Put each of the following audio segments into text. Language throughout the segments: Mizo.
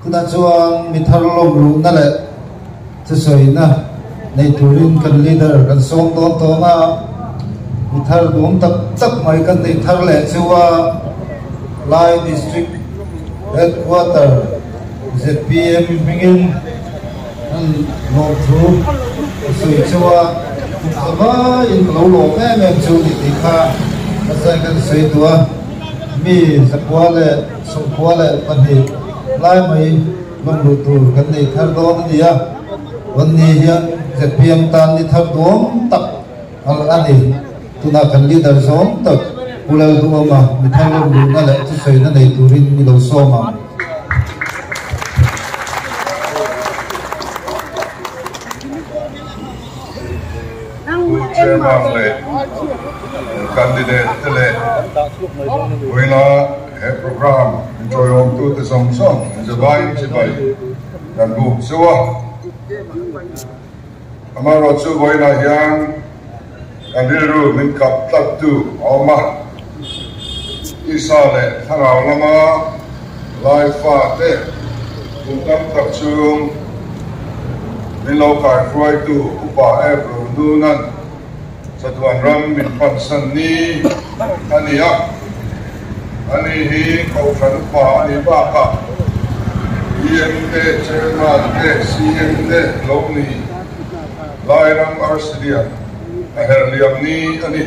Tunah chuan mi thar lawm luhna leh thusawina nei turin kan leader kan sawm dawn tawng a, mi thar duhawm tak tak mai kan nei thar leh chu a, Lai District Headquarter zpm hmingin an lawmthu a sawi chu a, kum zavaiin ka lo lawm em em chu ni tih kha ka zai kan sawi duh a, mi zakua leh 92 lai mai lawm luh tur kan nei thar dawn a ni a, Vanni hian zpm tan ni thar duam tak a ni. Tunah kan leader zawng tak Pu Lalduhawma mi thar lawm luhna leh thusawina nei turin mi lo sawm ang. Pu Chairman leh candidate te leh vawiina he program inṭawiawmtute zawng zawng zavaiin chibai kan buk chu a. Amaherawhchu vawiinah hian kan rilru min kap tlattu a awm a, tisa leh thlarau lama lai fate kum tam tak chung min lo kaihruaitu Upa Ebro Nunan chatuan ram min pansan ni a ni a. Ani hi Kohhran Upa a nih bakah EM te, Chairman te, CM te lo ni Lairam Arsidian a herh liam ni a ni.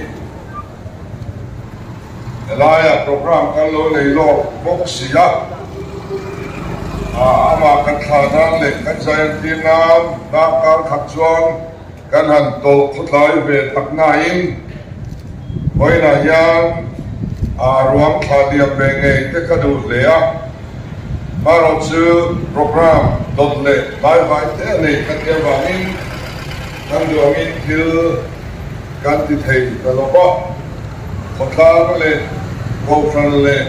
Helaia program kan lo nei lawk bawk si a, amah kan thlah nan leh kan zai an tir nan darkar khat chuan kan han tawlh khawtlai ve tak nain vawiinah hian a ruang thlah liam ve ngei te ka duh hle a. Marawh chu program dawt leh tlaivai te a nei khat em vangin kan duangin thil kan ti thei ta lo va, khawtlang leh kohhran leh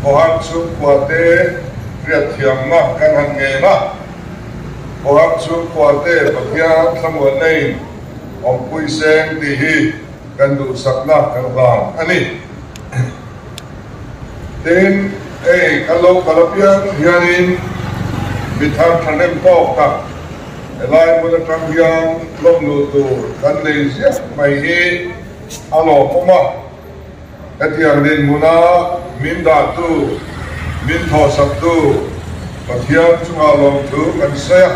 khawhar chhungkua te hriatthiamna kan han ngen a, khawhar chhungkua te Pathian thlamuanna in awmpui seng tih hi kan duhsakna kan hlan a ni. Tin, hei kan lo kal apiang hianin mi thar thahnem tawk tak helai hmun atang hian lawm luh tur kan nei ziah mai hi a lawmawm a. Hetiang dinhmuna min dahtu, min thawhsaktu Pathian chungah lawmthu kan sawi a.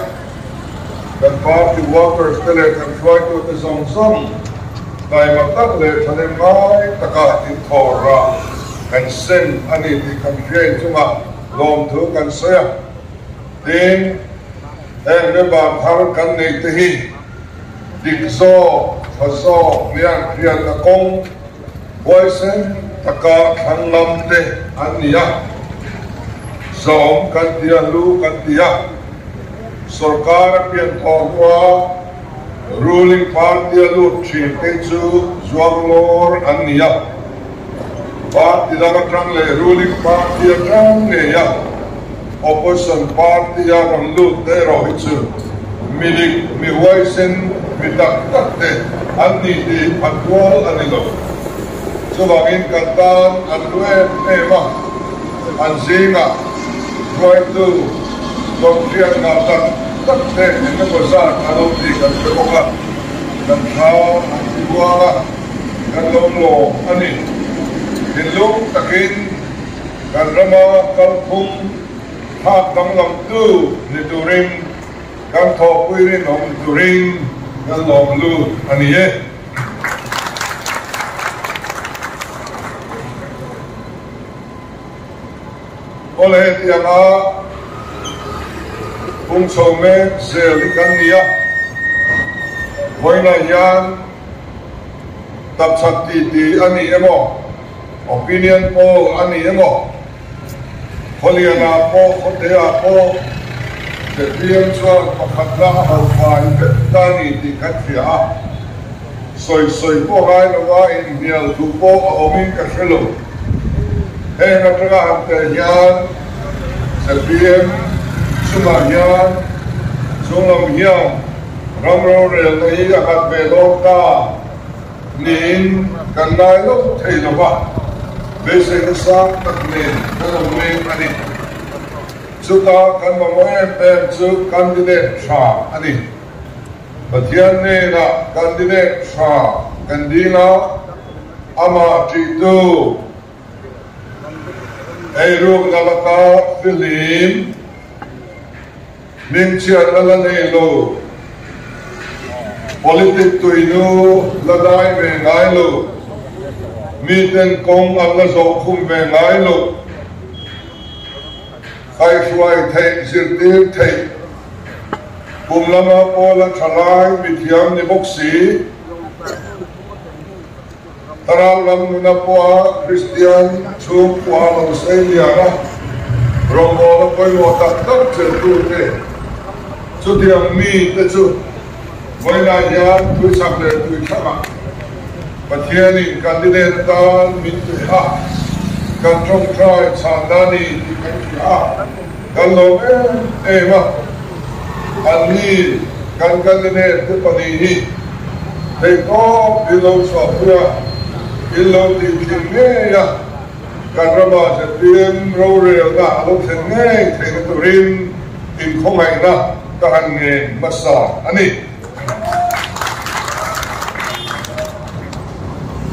Kan party workers te leh kan hruaitute zawng zawng taima tak leh thahnem ngai taka inthawr rah kan seng a ni tih kan hriain chungah lawmthu kan sawi a. Tin, heng member thar kan neih te hi dik zawk, tha zawk lian hriatna kawng huaisen taka thlang lam te an ni a. Zawm kan ti a, lu kan ti a. Sorkar a pian tawh hnua ruling party a lut thin te chu zuang lawr an ni a. Party dang atang leh ruling party atang ngei a opposition party a rawn lut te erawh hi chu mi dik, mi huaisen, mi tak tak te an ni tih phat rual a ni lo. Chuvangin kan tan an hlu em em a, an zingah hruaitu Dawmhriat ngah tak tak te eng emaw zat an awm tih kan hre bawk a, kan thla an ti buang a, kan lo lawm a ni. Thinlung takin kan rama kalphung thlak danglamtu ni turin kan thawhpui rinawm turin kan lawm lut a ni e. Awle hetianga pung chho mek zel hi kan ni a, vawiinah hian tapchhak titi a ni emaw, opinion poll a ni emaw, Khawlianah pawh, Khawteah pawh zpm chuan pakhatna a ho fai vek ta a ni tih kan hria a, sawi sawi pawh ngai lova inhnial duh pawh a awmin ka hre lo. Heng atanga han teh hian zpm chungah hian chunglam hian ram rorelna hi a nghat ve dawn ta. Niin kan ngai lo thei lo va, beiseina sang tak nen kan awm mek a ni. Chuta kan mamawh em em chu candidate tha a ni. Pathian hnenah candidate tha kan ding a, amah ṭihtu eirukna laka fihlim, Hmingchhiatna la nei lo, politic tuinu la dai ve ngai lo, miten kawng an la zawh khum ve ngai lo, kaihhruai theih, zirtir theih, kum lama pawla tha lai mithiam ni bawk si, Thlarau lam nuna pawha Kristian chhungkua lo sei lian a, rawngbawlna pawimawh tak tak chelhtute chutiang mite chu vawiinah hian thuichak leh tuithlangah Pathianin candidate atan min pe a, kan tawngtai chhan dan ni tih kan hria a, kan lawm em em a, anni kan candidate te pahnih hi Theihtawp in lo chhuahpui a, in lo tihthlim ngei a, kan rama zpm rorelna a lo thlen ngei theihna turin inkhawngaihna ka han ngen hmasa a ni.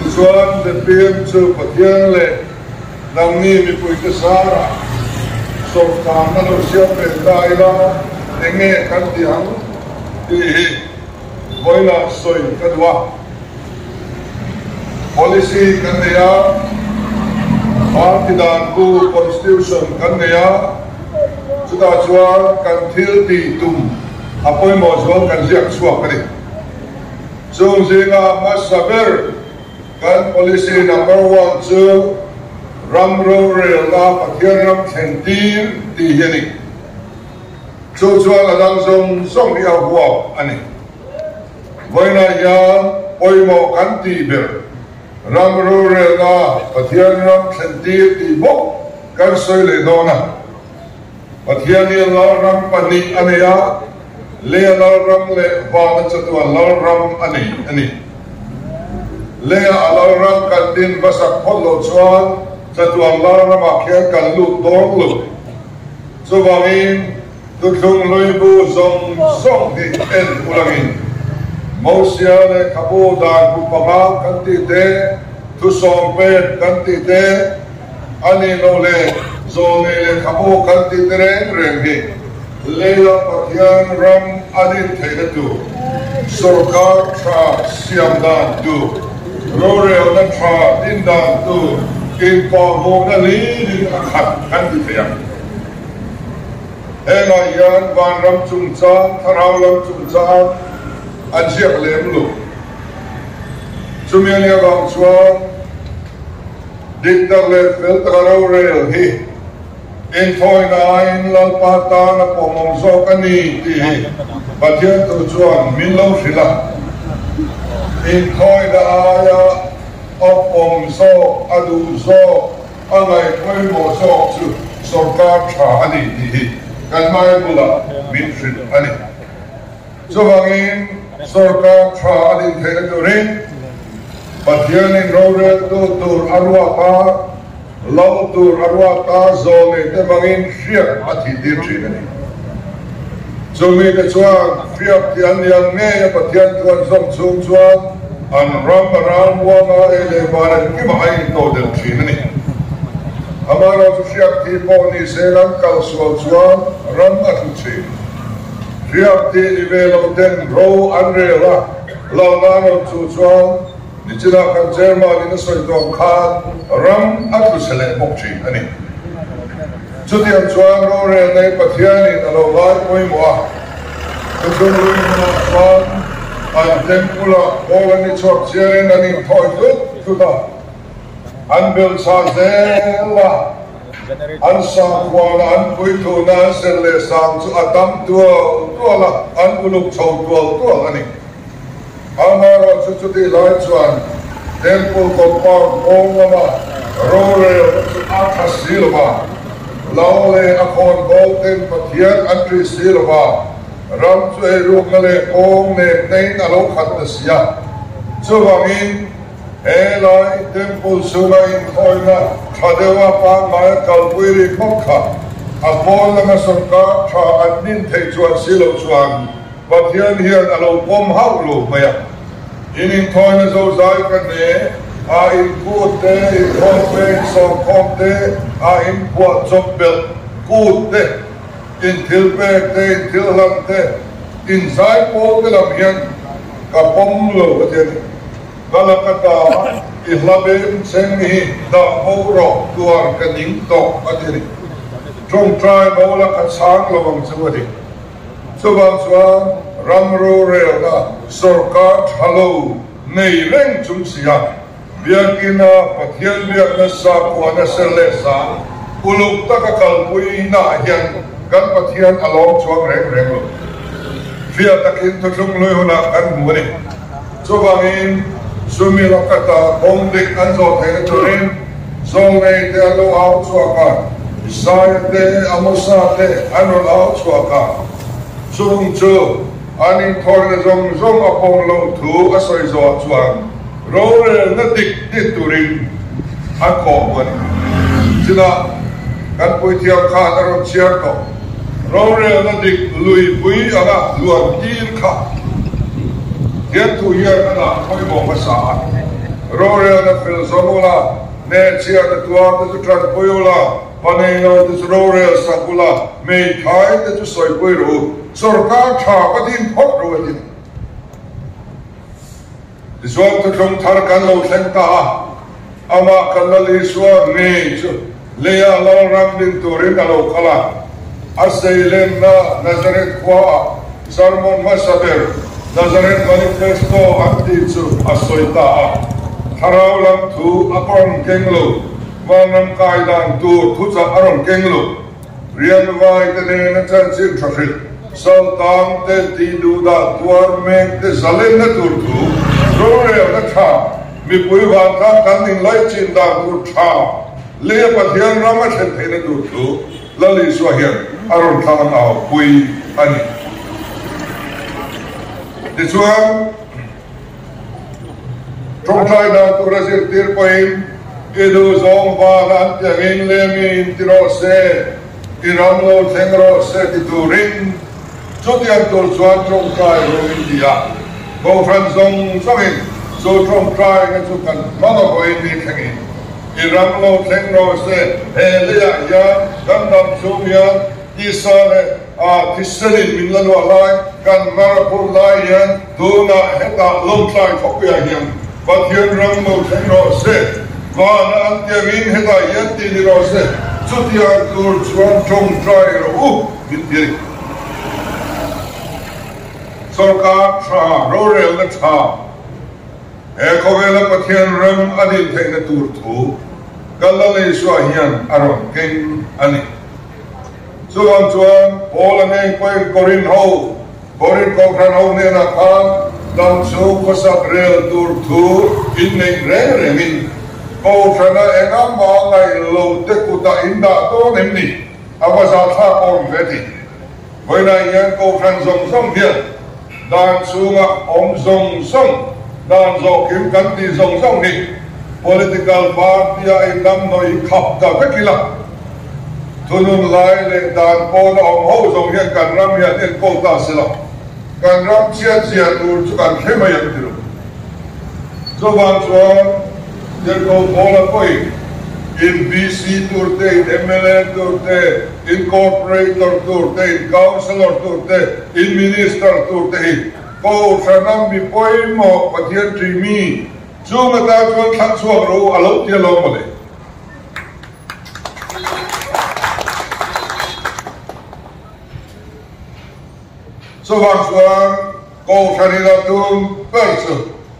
Tichuan, zpm chu Pathian leh nangni mipuite zarah sawrkarna lo siam ve ta ila enge kan tih ang tih hi Vawilah sawi ka duh a, policy kan nei a, party dan bu constitution kan nei a, chutah chuan kan thil tih tum a pawimawh zual kan ziak chhuak a ni. Chung zinga hmasa ber kan policy number one chu ram rorelna Pathian ram thlen tir tih hi a ni. Chu chuan a dang zawng zawng hi a huap a ni. Vawiinah hian pawimawh kan tih ber ram rorelna Pathian ram thlen tir tih bawk kan sawi leh dawn a. Pathian hi Lalram pahnih a nei a, Leia Lalram leh Vana chatuan Lalram a nei a ni. Leia a Lalram kan din hmasak phawt loh chuan chatuan Lalramah khian kan lut dawn lo. Chuvangin, thuthlung hlui bu zawng zawng hi en ulangin, Mosia lehkhabu dan bu panga kan tih te, thusawm pek kan tih te, a nih loh leh zawlnei lehkhabu kan tih te reng reng hi leia Pathian ram a din theihna tur, sorkar tha siam dan tur, rorelna tha din dan tur inkawhhmuhna hlirin a khat kan ti thei ang. Hengah hian vanram chungchang, thlarau lam chungchang an ziak lem lo. Chumi a nih avang chuan dik tak leh fel taka rorel hi inthawina aiin Lalpa tan a pawmawm zawk a ni tih hi Pathian thu chuan min lo hrilh a. Inthawina aia a pawm zawk, a duh zawk, A ngaih pawimawh zawk chu sorkar tha a ni tih hi kan hmai bulah min hrilh a ni. Chuvangin sorkar tha a din theihna turin Pathianin roreltu tur a ruat a, lo tur a ruat a, zawlneite hmangin hriat a thih tir thin a ni. Chumi te chuan hriat tih an lian ngei a Pathian thu an zawm chhung chuan an ram a ralmuang a ei leh van engkimah a intodelh thin a ni. Amaherawhchu hriat tih pawh ni se an kal sual chuan ram a thlu thin. Hriat tih ni ve lo ten ro an rel a, lalna an rawn chuh chuan nichinah kan chairman in a sawi tawh ang khan ram a tlu chhe leh bawk thin a ni. Chutiang chuan rorel nei Pathianin a lo ngai pawimawh a, thuthlung lui hmunah chuan an temple-ah kawl an ni chhuak chiarin an inthawi tlut tlut a, an belchah zel a, an sakhuana an puithuna an ser leh sang chu a tam tual tual a, an uluk chho tual tual a ni. Amaherawhchu chutih lai chuan Temple compound kawng lama rorelna chu a tha si lo va, lo leh a khawn bawl ten Pathian an ṭih si lo va, ram chu eirukna leh kawng nek neiin a lo khat ta si a. Chuvangin he lai Temple chhunga inkhawina tha deuha pangngai a kalpui rik hmawk kha. A pawn lama sorkar tha an din theih chuan si loh chuan Pathian hian a lo pawm hauh lo mai a. In inthawina zozai ka hne, a inkut te, inkhawm te, insawmkhawm te, a inphuah chawp belh kut te, inthilpek te, inthilhlan te, inzaipawl te lam hian ka pawm lo a ti a ni. Ka laka ta i hla beng cheng hi dah bo rawh tuar ka ning tawh a ti a ni. Tawngtai bo la ka chhang lo ang chu a ti. Chuvang chuan ram rorelna sorkar tha lo nei reng chung sia Biakina Pathian biakna sakhuana ser leh sang uluk taka kalpui naah hian kan Pathian a lawm chuang reng reng lo. Fiah takin thuthlung hlui hunah kan hmu a ni. Chuvangin chumi lakata kawng dik an zawh theihna turin zawlnei te an lo au chhuak a, Isaia te, Amosa te an rawn au chhuak a. Chung chu an inthawina zawng zawng a pawm loh thu a sawi zawhah chuan rorelna dik dik turin an kawh hmu a ni. Chutah kan puithiam khan a rawn chhiar tawh. Rorelna dik luipui anga luan tir kha Thianthu hian a dah pawimawh hmasa a. Rorelna fel zawng ula, hnehchhiahna tuar te chu tanpui ula, paneilo te chu rorel sak ula, hmeithai te chu sawipui rawh u, sawrkar tha va din phawt rawh a ti. Tichuan thuthlung thar kan lo thleng ta a, amah kan Lal Isua ngei chu leia Lalram din turin a lo kal a. A seilenna Nazareth khuaah sermon hmasa ber Nazareth Manifesto an tih chu a sawi ta a. Thlarau lam thu a rawn keng lo, vanram kai dan tur thuchah a rawn keng lo. Rianvai te nena chanchin tha hrilh, Saltang te tih duhdah tuar mek te zalenna tur thu, rorelna tha, mipui vantlang kan inlaih chin dan tur tha leh Pathian ram a thlen theihna tur thu Lal Isua hian a rawn thlang au pui a ni. Tichuan, Tawngtai dan tura zirtir pawhin i duh zawng van an ti angin leh mi in ti rawh se, i ram lo thleng rawh se ti turin chutiang tur chuan tawngtai ru in ti a. Kohhran zawng zawngin chu tawngtaina chu kan hmang a vawiin ni thlengin i ram lo thleng rawh se, he leiah hian kan dam chhung hian tisa leh A thiselin min la luah lai, kan mar a phurh lai hian tunah hetah Lawngtlai khawpuiah hian Pathian ram lo thleng rawh se, vana an tiangin hetah hian ti ni rawh se, chutiang tur chuan tawngtai rawh u min ti a ni. Sawrkar tha, rorelna tha, he khawvela Pathian ram a din theihna tur thu kan la Isua hian a rawn keng a ni. Chuvang chuan Paul-a ngei pawhin Korin ho, Korin Kohhran ho hnenah khan dam chu khawsak rel tur thu inneih reng rengin Kohhrana engah ngaih lo te kutah in dah dawn em ni? A va zahthlak awm ve ti. Vawiinah hian Kohhran zawng zawng hian dan chhunga awm zawng zawng, dan zawhkim kan tih zawng zawng hi political party-a inhnamhnawih khap ta vek ila. Thunun lai leh dan pawn a awm ho zawng hian kan ram hi an enkawl ta si lo. Kan ram chhiat zia tur chu kan hre mai ang ti lo. Chuvang chuan Tirhkoh Paula pawhin in VC tur te, in mla tur te, in corporator tur te, in councillor tur te, in minister tur te hi Kohhrana mi pawimawh Pathian ṭih mi chung atan chuan thlang chhuak rawh u a lo ti alawm mawle. Chuvang chuan Kohhran in a tum ber chu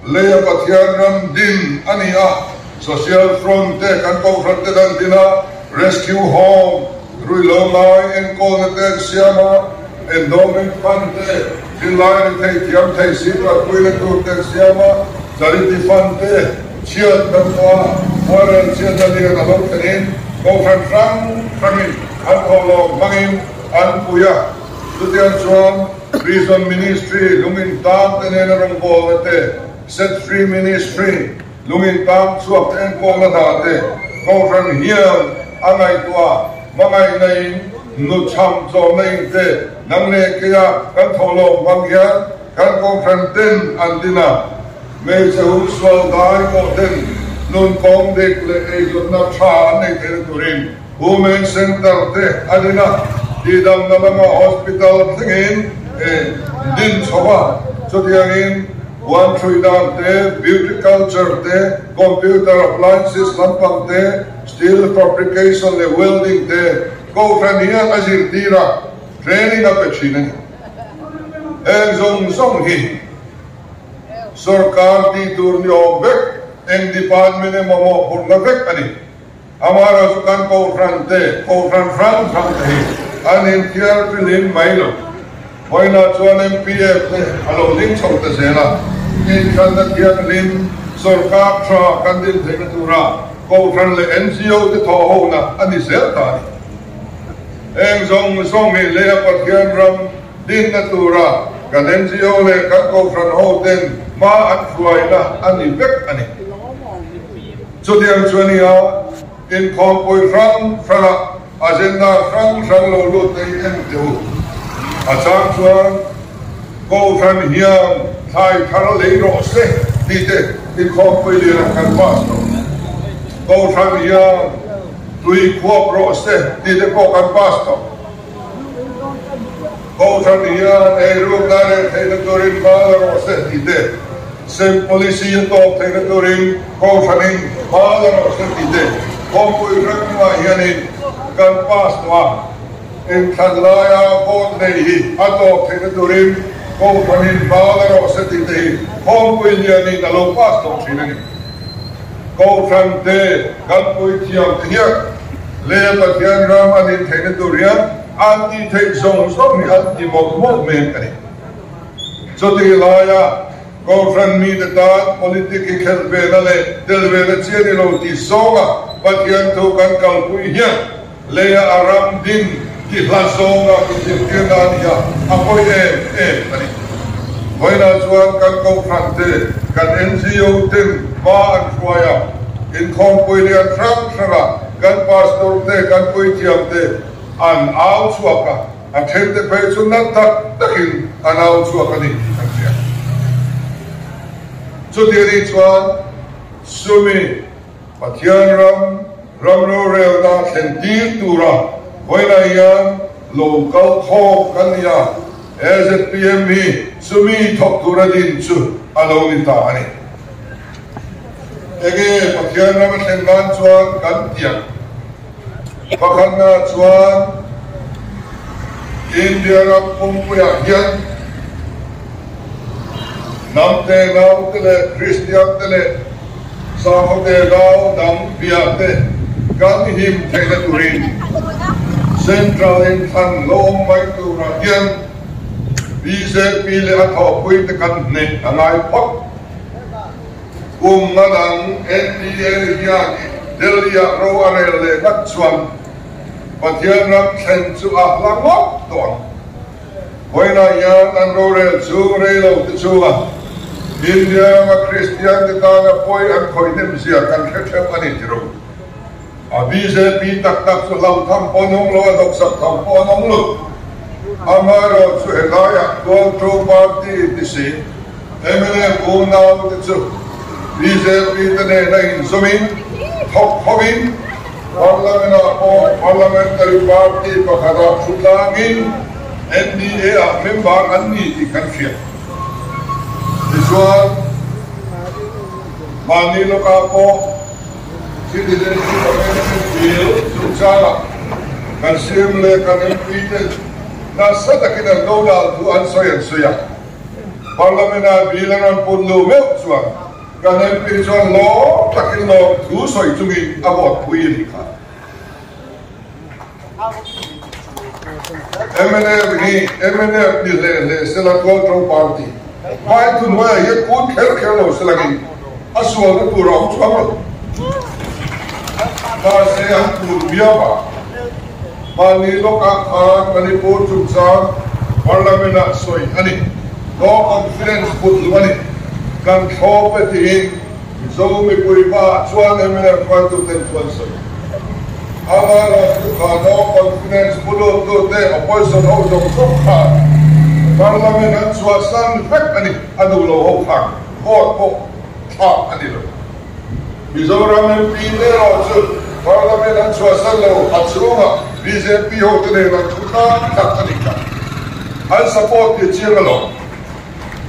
leia Pathian ram din a ni a, Social Front te kan Kohhran te dan din a, Rescue Home, ruihlo ngai enkawlna te an siam a, Endowment Fund te, zirlai ni thei thiam thei si kalpuina tur te an siam a, Charity Fund te, Chhiat kan tawh a, khuarel chhiatna lian a lo thlenin Kohhran hrang hrangin an thawhlawm hmangin an pui a. Chutiang chuan Prison Ministry lungin tang te nena rawngbawlna te, Set Free Ministry lungin tang chhuak te enkawlna hna te Kohhran hian a ngaihtuah hmangaihna in. Nuchham chawmna in te nang leh keia kan thawhlawm hmang hian kan kohhran ten an din a, hmeichhe humsual dai pawh ten nun kawng dik leh eizawnna tha an nei theihna turin Women Centre te a din a, tihdamna lama hospital thlengin din chho a, chutiangin huan ṭhui dan te, beauty culture te, computer appliances lampang te, Steel fabrication leh welding te Kohhran hian a zirtir a, training a pe thin a ni. Heng zawng zawng hi sorkar tih tur ni awm vek, eng department emaw mawhphurhna vek a ni. Amaherawhchu kan Kohhran te, Kohhran hrang hrang te hi an inthiar fihlim mai lo. Vawiinah chuan MPF te a lo ding chho ta zel a, inthlanna thianghlim sorkar tha kan din theihna tura Kohhran leh NGO te thawhhona a ni zel ta a ni. Heng zawng zawng hi leh a Pathian ram dinna tura kan NGO leh kan Kohhran ho ten hma an hruaina a ni vek a ni. Chutiang chu a ni a, inkhawmpui hrang hrangah Agenda hrang hrang lo lut te hi en teh u. A chang chuan Kohhran hian thlai thar lei rawh se tih te inkhawmpui lianah kan pass lo. Kohhran hian tui khuap rawh se tih te pawh kan pass tawh. Kohhran hian eirukna leh theihna turin hma la rawh se tih te, sem policy a tawp theihna turin Kohhranin hma la rawh se tih te khawmpui hrangah hianin kan pass tawh a, inthlan laia vote nei hi a tawp theihna turin Kohhranin hma la rawh se tih te hi khawmpui lianin a lo pass tawh thin a ni. Kohhran te kan puithiam te hian leh Pathian ram an intheihna tur hian an tih theih zawng zawng hi an ti mawlh mawlh mek a ni. Chutih laia Kohhran mite tan politic hi khelh vena leh tel vena chi a ni lo tih zawnga Pathian thu kan kalpui hian leia a ram ding ti hla zawnga inzirtirna a ni a, a pawi em em a ni. Vawiinah chuan kan Kohhran te, kan NGO ten hma an hruai a, inkhawmpui lian hrang hranga kan Pastor te, kan puithiam te an au chhuak a, A then te phei chu nat tak takin a nau chhuak a ni tih kan hria. Chuti a nih chuan Sumi Pathian ram ram rorelna thlen tir tura vawiinah hian lo kal khawm kan ni a, ZPM hi Sumi thawk tura din chu a lo ni ta a ni. Enge Pathian ram a thlen nan chuan kan tiang? Pakhatna chuan India ram pumpuiah hian hnam te nau te leh Kristian te leh sakhaw te nau dang bia te kan him theihna turin Central inthlan lo awm mai turah hian bjp leh a thawhpui te kan hneh a ngai phawt. Kum nga dang NDA hian Delhi-ah ro a rel leh ngat chuan Pathian ram thlen chu a hla ngawt tawh ang. Vawiinah hian an rorel chu rei lo te chunga India rama Kristian te tana pawi an khawih hnem zia kan hre theuh a ni ti ro. A bjp tak tak chu hlau tham pawh an awm lo a, hnawksak tham pawh an awm lo. Amaherawhchu helaiah Tualṭo Party ti si mnf unau te chu bjp te nena inzawmin thawk hovin Parliament-ah pawh Parliamentary Party pakhatah thu tlangin NDA-ah member an ni tih kan hria. Tichuan, mahni lawkah pawh Citizenship Amendment Bill chungchangah kan CM leh kan MP te nasa takin an lo dal thu an sawi an sawi a. Parliament-ah bill an rawn put lo meuh chuan kan MP chuan lawm takin lawm thu sawi chungin a vote pui a nih kha. Mnf hi mnf ni hle hle sela Tualṭo Party hmai thunhnuaiah hian kun kher kher lo selangin a sualna tur a awm chuang lo. Mahse an kun viau a, mahni lawkah khan Manipur chungchang Parliament-ah sawi a ni. No confidence put lu a ni. Kan thlawp e tiin Mizo mipui hmaah chuan mnf hruaituten thu an sawi. Amaherawhchu kha no confidence pu luttute opposition ho zawng zawng khan Parliament an chhuahsan vek a ni, a duh lo ho khan vote pawh thlak a ni lo. Mizoram MP te erawh chu Parliament an chhuahsan lo, a chhungah bjp ho te nen an thu tlang tak a ni kha. An support tih chiang alawm.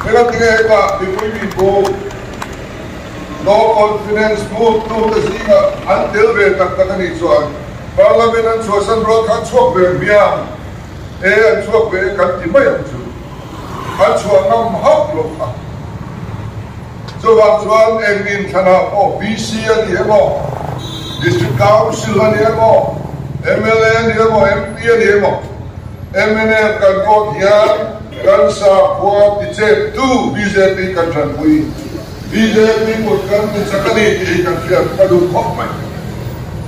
Engati nge heta mipui mipu no confidence move tu te zingah an tel ve tak tak a nih chuan Parliament an chhuahsan rual khan chhuak ve hmiang e, an chhuak ve e kan ti mai ang chu. An chhuah ngam hauh lo kha. Chuvang chuan eng inthlanah pawh VC a ni emaw, District Council a ni emaw, mla a ni emaw, MP a ni emaw, mnf kan vote hian kan sakhua ticheptu bjp kan hranpui, bjp kut kan tichak a ni tih hi kan hriat a duh khawp mai.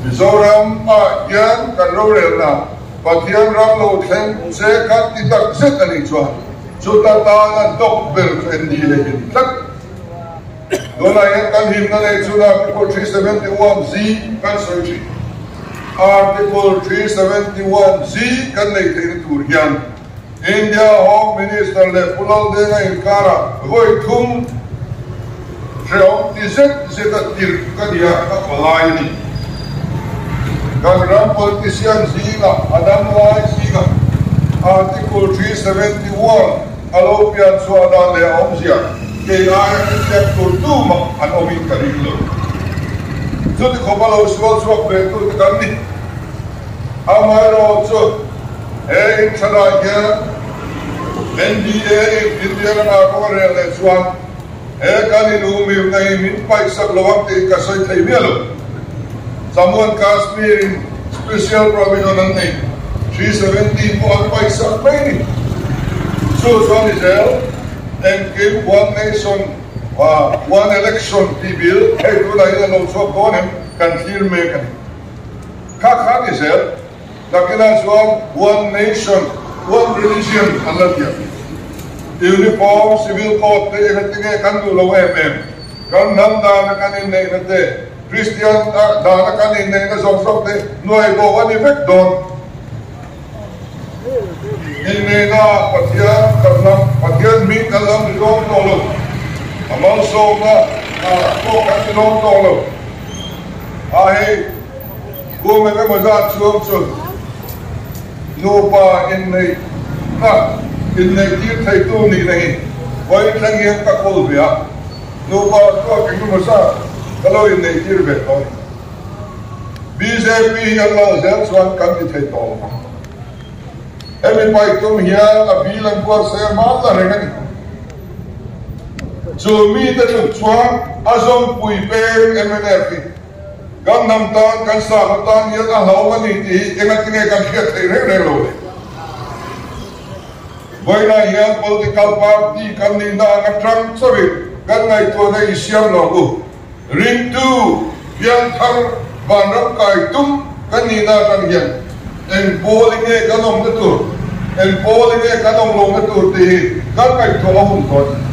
Mizoram ah hian kan rorelna Pathian ram lo thleng che kha ti tak zet a nih chuan chuta tana dawk ber chu NDA hi ni tlat. Tunah hian kan himna nei chhun Article 371 Z kan sawi thin. Article 371 Z kan nei theihna tur hian India Home Minister leh Pu Laldenga inkarah vawi thum hrehawm ti zet zet a tirh ka ni a, ka palai a ni. Kan ram politician zingah a dam lai zingah Article 371 a lo pian chhuah dan leh a awmzia kei aia hrethiam tur tumah an awmin ka ring lo. Chuti khawp a lo sual chhuak ve tute kan ni. Amaherawh chu he inthlanah hian NDA in India rama kawng a rel leh chuan He kan inumimna hi min paihsak lo ang tih ka sawi thei miah lo. Jammu and Kashmir in special provision an nei, 370 pawh an paihsak mai ni. Chu chuan ni zel, engkim one nation, one election tih bil hei tunah hian a lo chhuak dawn em kan thlir mek a ni. Kha kha ni zel. Nakinah chuan one nation, one religion an la ti ang. Uniform civil code te engati nge kan duh lo em em? Kan hnam dana kan inneihna te, Kristian dana kan inneihna zawng zawng te nuai bo a ni vek dawn. Inneihna Pathian kan lam, Pathian hming kan lam ni dawn tawh lo. A malsawmna pawh kan ti dawn tawh lo. A hei. Kum eng emaw zat chhung chu nupa inneih kha inneih tir theitu nihna hi vawi thleng hian ka kawl ve a, nupa chuan eng emaw zat ka lo inneih tir ve tawh a ni. Bjp hi an lal zel chuan kan ti thei tawh lo ang. Hemi paih tum hian a bil an buatsaih a hman la reng a ni. Chu mite tluk chuan a zawmpui peng mnf hi Kan hnam tan, kan sahna tan hian a hlauhawm a ni tih hi engati nge kan hriat theih reng reng lo le? Vawiinah hian political party kan nihna ang atang chauhin kan ngaihtuahna i siam lo ang u. Ringtu, pianthar, vanram kai tum kan nihna atang hian eng pawl i nge kan awmna tur, eng pawl i nge kan awm lohna tur tih hi kan ngaihtuah a hun tawh a ni.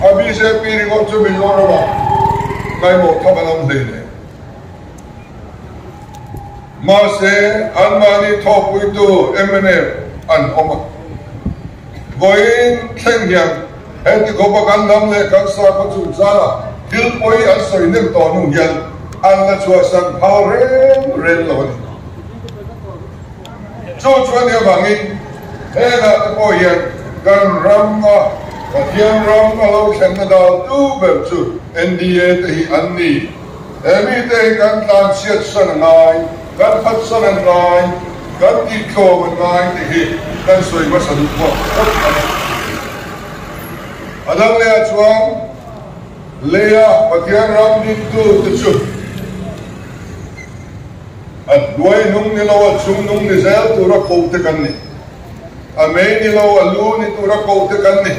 A bjp ringawt chu Mizoram-ah ngaimawh tham an awm hlei nen. Mahse, anmahni thawhpuitu mnf an awm a. Vawiin thleng hian heti khawpa kan hnam leh kan sakhaw chungchangah thil pawi an sawi nem tawh hnu hian an la chhuahsan phal reng reng lo a ni. Chu chuan nia vangin hengah te pawh hian kan rama Pathian ram a lo thlenna dal tu ber chu NDA te hi an ni. He mite hi kan tlanchhiat san a ngai, kan phatsan a ngai, kan tihtlawm a ngai tih hi kan sawi hmasa duh pawh phawt a ni. A dang lehah chuan leia Pathian ram dingtu te chu, A hnuai nung ni lo, a chung nung ni zel tura koh te kan ni. A mei ni lo, a lu ni tura koh te kan ni.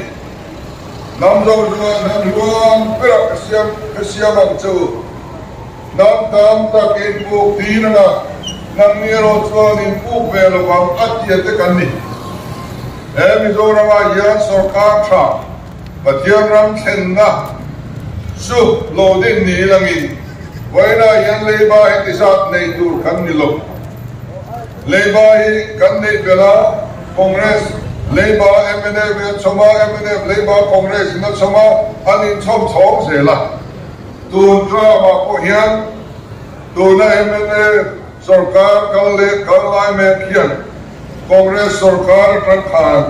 Hnam zo chuan hnam hluam berah ka siam ka siam ang che u. Hnam tam tak inpuk din anga hnam ni erawh chuan inpuk ve lo vang a tia te kan ni. He Mizoramah hian sorkar tha Pathian ram thlenna. Chu lo din ni langin vawiinah hian leiba heti zat nei tur kan ni lo. Leiba hi kan neih belh a, Congress leiba mnf in a chhawm a, mnf leiba Congress in a chhawm a, an inchhawm chhawng zel a. Tun term-ah pawh hian tuna mnf sorkar kal leh kal lai mek hian Congress sorkar atang khan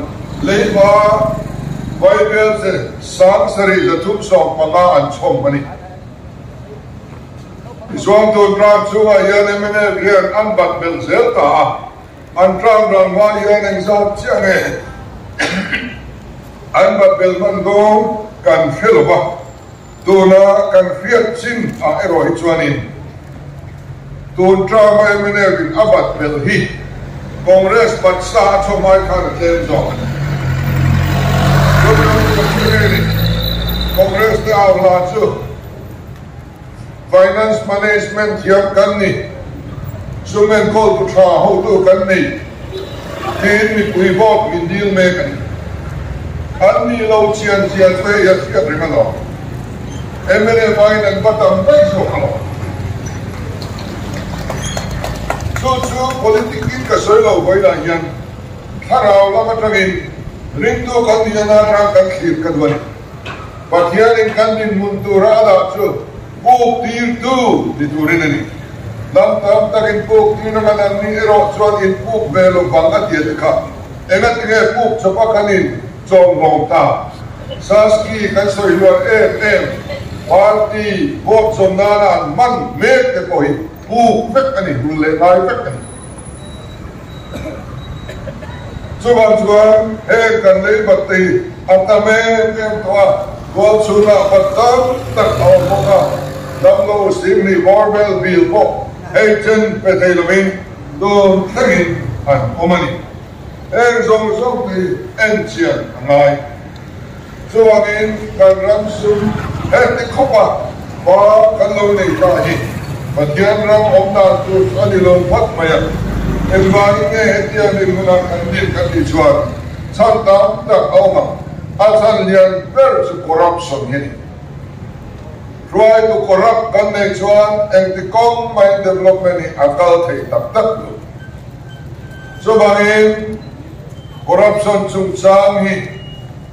leiba vaibelche 7315 an chhawm a ni. Tichuan tun term chhungah hian mnf hian an bat belh zel ta a, an term ral hma hian engzat chiah nge an bat belh hman dawn kan hre lo va. Tuna kan hriat chin ah erawh hi chuanin tun term-a mnf in a bat belh hi Congress bat sa a chhawm ai khan a tlem zawk a ni. Tuna Pathianin Congress te au hla chu Finance Management thiam kan ni, sum enkawltu tha hotu kan nei tiin mipui vote min dil mek a ni. An ni lo chian zia chu hei a hriat reng alawm. Mnf aiin an va tam daih zawk alawm. Chu chu politic in ka sawi lo vawilah hian thlarau lam atangin ringtu kan nih ana atang kan thlir ka duh a ni. Pathianin kan dinhmun tura a dah chu puk tirtu ni turin a ni. Lam tam takin puk tir anga nan ni erawh chuan in puk ve lo vang a ti a ti kha. Engatinge puk chawpa kan in chawm hlawm ta? Saski kan sawi hluar em em, party vote zawn nana an hman mek te pawh hi puk vek a ni, rul leh ngai vek a ni. Chuvang chuan heng kan lei bat te hi a tam em em tawh a, tual chhungah bat tam tak a awm bawk a, damlo Singni bawr vel bil pawh hei chen pe thei lovin tun thlengin an awm a ni. Heng zawng zawng te hi en chian a ngai. Chuvangin kan ram sum heti khawpa hma kan lo nei ta hi Pathian ram awm dan tur chu a ni lo phawt mai a. Engvangin nge hetia dinhmunah kan din kan tih chuan chhan tam tak a awm ang. A chhan lian ber chu corruption hi a ni. Hruaitu corrupt kan neih chuan engti kawng main development hi a kal thei tak tak lo. Chuvangin corruption chungchang hi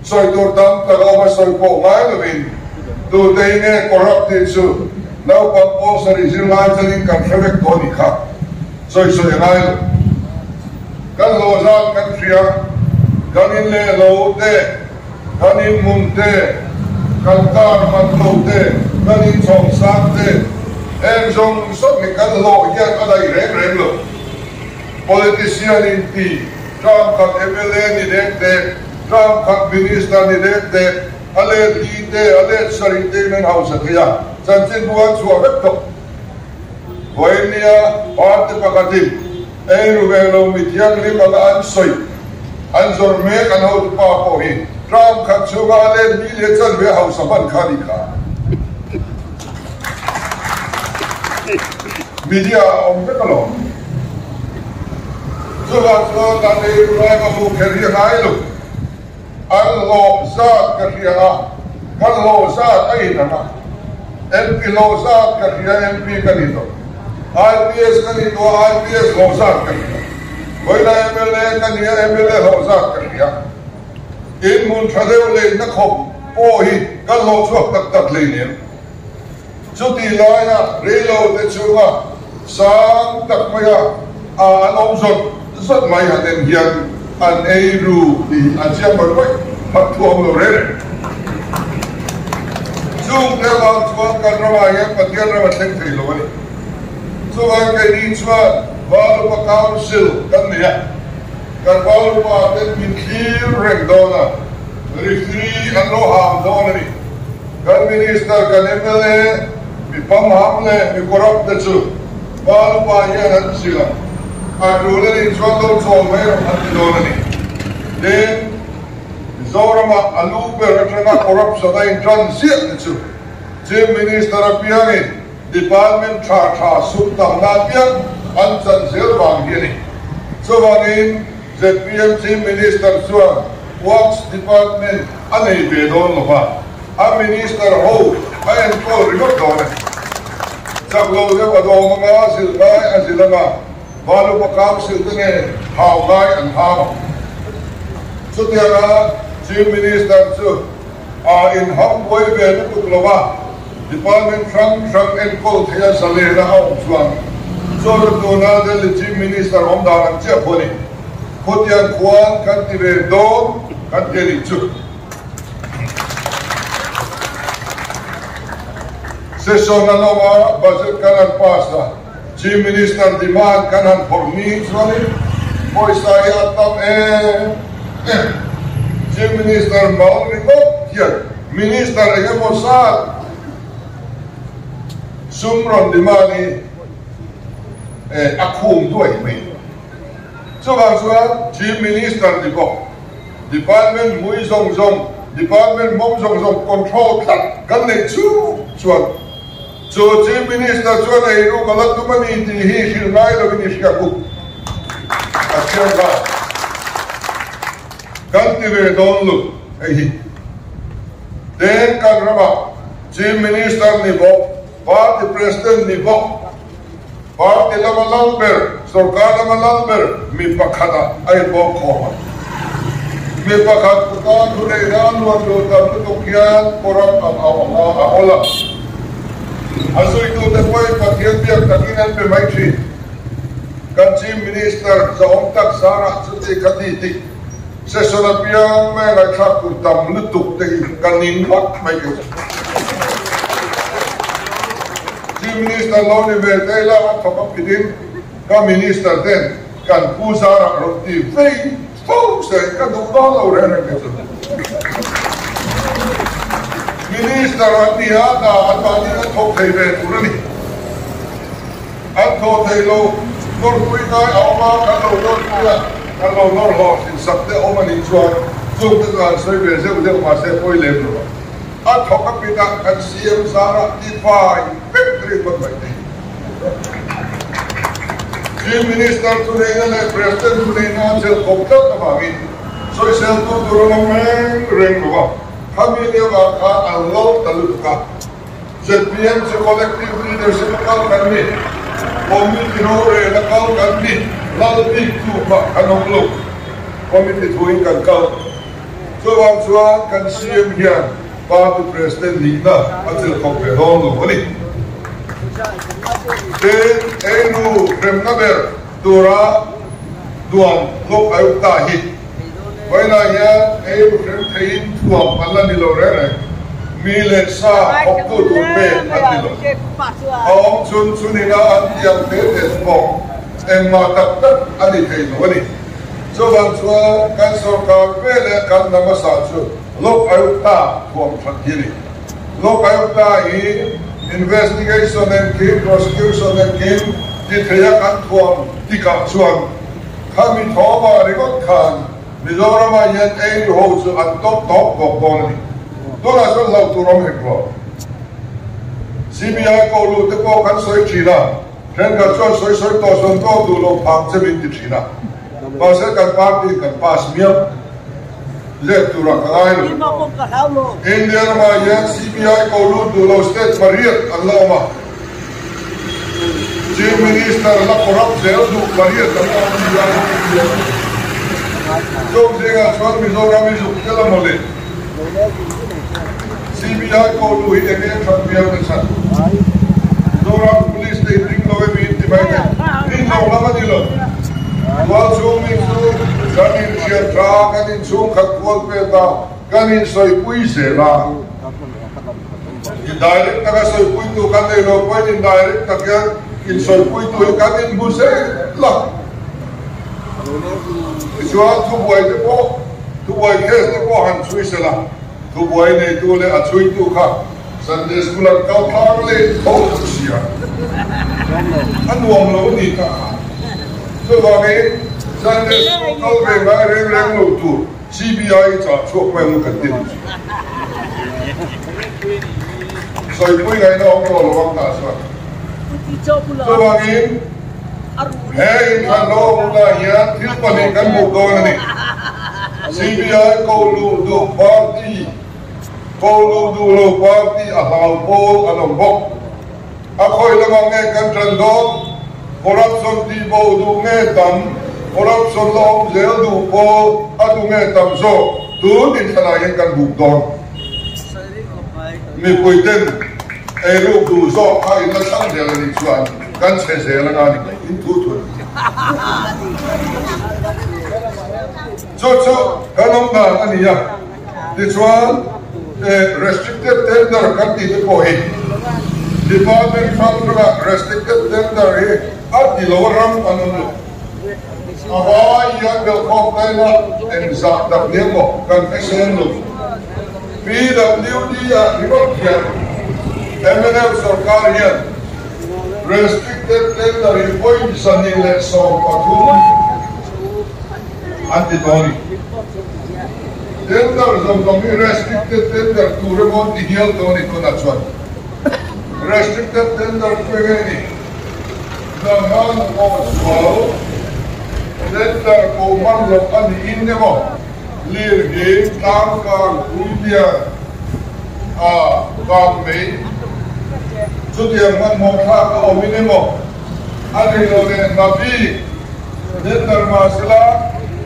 sawi tur tam tak a awm a, sawi pawh ngai lovin tute hi nge corrupt tih chu naupang pawl sarih zirlai chuanin kan hre vek tawh a nih kha, sawi sawi a ngai lo. Kan hlawh zat kan hria, kan in leh lo te, kan in hmun te, kan car man lo te, kan in chhawm sang te, heng zawng zawng hi kan hlawh hian a daih reng reng lo. Politician in ti, term khat mla ni dek dek, term khat minister ni dek dek, a let li te, a let sarih te in an hausa thei a, chanchinbu an chhuah vek tawh. Vawinia party pakhatin eiru ve lo mi thianghlim anga an sawi, an zawrh mek an hotupa pawh hi term khat chhunga a let li leh chanve a hausa hman kha a ni kha. Media a awm vek alawm. Chuvang chuan dan ei ru lai ka hmuh kher hi a ngai lo. An hlawh zat ka hria a, kan hlawh zat a inang a. MP hlawh zat ka hria, MP ka ni tawh. IPS ka ni tawh a, IPS hlawh zat ka hria. Vawiina mla ka ni a, mla hlawh zat ka hria. Inhmun tha deuh leina khawp pawh hi kan hlawh chhuak tak tak hleinem. Chutih laia reilo te chunga sang tak maia a an awm zawt zawt mai han en hian an ei ru tih a chiang mai mai phat thuam lo reng reng. Chung te avang chuan kan ramah hian Pathian ram a thleng thei lo a ni. Chuvang keini chuan Valupa Council kan nei a, kan Valupa ten min thlir reng dawn a, referee an lo ham dawn a ni. Kan Minister, kan mla, mi pamham leh mi corrupt te chu Valupa hian an zilh ang. A tul a nih chuan lo chawl mai rawh an ti dawn a ni. Tin, Mizoramah a lu ber atanga corruption a intan ziah te chu Chief Minister apiangin Department tha tha sum tamna apiang an chan zel vang hi a ni. Chuvangin zpm Chief Minister chuan Works Department a nei ve dawn lo va, a Minister ho. A enkawl ringawt dawn a ni. Chak lo deuh a dawm anga zilh ngai a zilh anga Valupa Council te nen hau ngai an hau ang. Chutianga Chief Minister chu a inham buai ve lutuk lo a, Department hrang hrang enkawl theia zalena a awm chuan chawlh tuna Delhi Chief Minister awm dan ang chiah pawh a ni. Khawtiang khuan kan ti ve dawn kan ti a nih chu. Session an awm a, budget kan han pass a, Chief Minister demand kan han phawrh ni chuanin pawisa hi a tam em em. Chief Minister mal ringawt hian Minister eng emaw zat sum rawn demand hi a khum duai mai. Chuvang chuan Chief Minister ni bawk Department mui zawng zawng, Department mawm zawng zawng control tlat kan neih chu chuan chu Chief Minister chuan ei ruk a la tum a ni tih hi hrilh ngai lovin i hria buk a thiam nghal. Kan ti ve dawn lut hei hi. Teng kan ramah Chief Minister ni bawk, Party President ni bawk, Party lama lal ber, sorkar lama lal ber mi pakhatah a inbawm khawm a. Mi pakhat kuta thu neihna a luan duh tam lutuk hian corrupt ang au anga a awl a. A zuitute pawhin Pathian biak takin an be mai thin. Kan Chief Minister zahawm tak zarah chuti kha ti tih session apiang mai a ngaihthlak tur tam lutuk te hi ka ning ngawt mai kei chu. Chief Minister lo ni ve te ila a thawk a phitin ka Minister ten kan pu zarah rawn ti vei fo se ka duh dawn lo reng reng te chu. Minister an ni a, hna an mahni an thawk thei ve tur a ni. An thawh thei lo, nawrpui ngai a awm a, kan lo nawrpui a, kan lo nawr hlawhtling sak te awm a nih chuan chung te chu an sawi ve zeuh zeuh mahse pawi lem lo a. A thawk a pinah kan CM zarah ti fai vek ringawt mai thei. Chief Minister thuneihna leh President thuneihna a chelh khawp tlat avangin sawiseltu tur an awm reng reng lo a, khami ni avang khan an lal ta lutuk a. ZPM chu collective leadership a kal kan ni, committee rorel a kal kan ni, lal bik tu kha kan awm lo, committee thuin kan kal. Chuvang chuan kan CM hian party president nihna a chelh khawp ve dawn lo a ni. Tin, eiru hremna ber tura duan Lok Ayukta hi vawiinah hian eiru hrem theiin thuam an la ni lo reng reng. Mi leh sa thawktu tur pek an ni lo. A awm chhun chhunina an tiang te te chu bawk engmah tak tak a ni thei lo a ni. Chuvang chuan kan sorkar ve leh kan hna hmasa chu Lok Ayukta thuam that hi a ni. Lok Ayukta hi investigation engkim, prosecution engkim ti theia kan thuam tikah chuan khami thawmah ringawt khan Mizoramah hian ei ru ho chu an tawp tawp bawk dawn a ni. Tunah chuan hlauh tur awm hek lo. CBI ko lut te pawh kan sawi thin a. Thenkhat chuan sawi sawi tawh sawn tawk duh lo phang che min ti thin a, mahse kan party kan pass miau let turah ka ngai lo. India ramah hian CBI ko lut duh lo state pariat an la awm a, Chief Minister la corrupt zel duh pariat an la awm a ni a. Chung zingah chuan Mizoram i zuk tel a mawle. CBI ko lu hi enge that viau na chhan? Mizoram Police te in ring lo emi in ti mai thei. Rin lo lam a ni lo. Tual chhung mi chu kan in thian tha, kan in chhungkhat kual pet a, kan in sawipui zel a. In direct taka sawipui tu kan nei lo pawhin in direct tak hian in sawipui tu hi kan in hmu zel a. Tichuan thubuai te pawh Thubuai case te pawh han chhui se la, thubuai neitu leh a chhuitu kha Sunday School an kal thlang leh tho sia, a nuam lo a ni ta kha. Chuvangin Sunday School kal ve ngai reng reng lo tur CBI chah chhuak mai ang kan ti a ni chu. Sawipui ngaihna awm tawh lo ang tah chuan. Chuvangin He inthlan hlawhna hian thil pahnih kan hmuh dawn a ni. CBI ko luh duh party Ko luh duh lo party a hlau pawl an awm bawk. A khawi lamah nge kan ṭan dawn? Corruption tih bo duh nge tam? Corruption la awm zel duh pawl a tu nge tam zawk? Tun inthlanah hian kan buk dawn. Mipui ten eiruk duh zawk kha in la thlang zel a nih chuan kan chhe zel anga ni mai in thu thu a ni. Chu chu kan awm dan a ni a. Tichuan, restricted tender kan tih te pawh hi department hrang hrangah restricted tender hi a ti lo a ram an awm lo. A vai hian belhkhawm taina engzah tak ni emaw kan hre lo. PWD ah ringawt hian mnf sorkar hian restricted tender hi vawi 213 an ti tawh a ni. Tender zawng zawng hi restricted tender tur emaw an ti hial tawh a ni tunah chuan. Restricted tender chu eng nge ni? Hna pawh sual tender koh hman loh a niin emaw lirhing tlangkang puilian a kang mai chutiang hmanhmawh thlak a awmin emaw a ni lo leh hna bik tender mahsela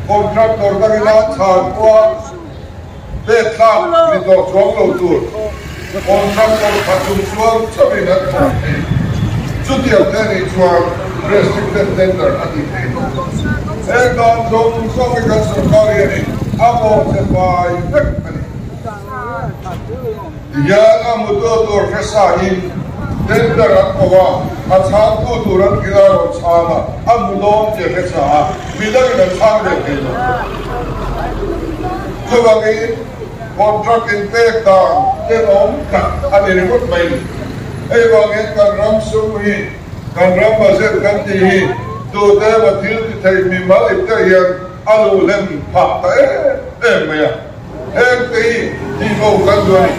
contractor dangin a chhan pawha pek thlak ni tawh chuang lo tur contractor khat chung chuan chauhin an thawk thei. Chutiang te nih chuan restricted tender a tih theih lo. Heng dan zawng zawng hi kan sorkar hianin a bawhchhe fai vek a ni. Tihian a hmutu tur hre sain tender an ko a, a chhangtu tur an kil a rawn chhang a, a hmu dawn tih a hre sa a, midangin an chhang ve thei lo. Chuvangin contract inpek dan tenawm tak a ni ringawt mai ni. Hei vangin kan ram sum hi, kan ram budget kan tih hi tute emaw thil ti thei mimal ipte hian a luhlem phah ta em em mai a. Heng te hi tihbo kan duh a ni.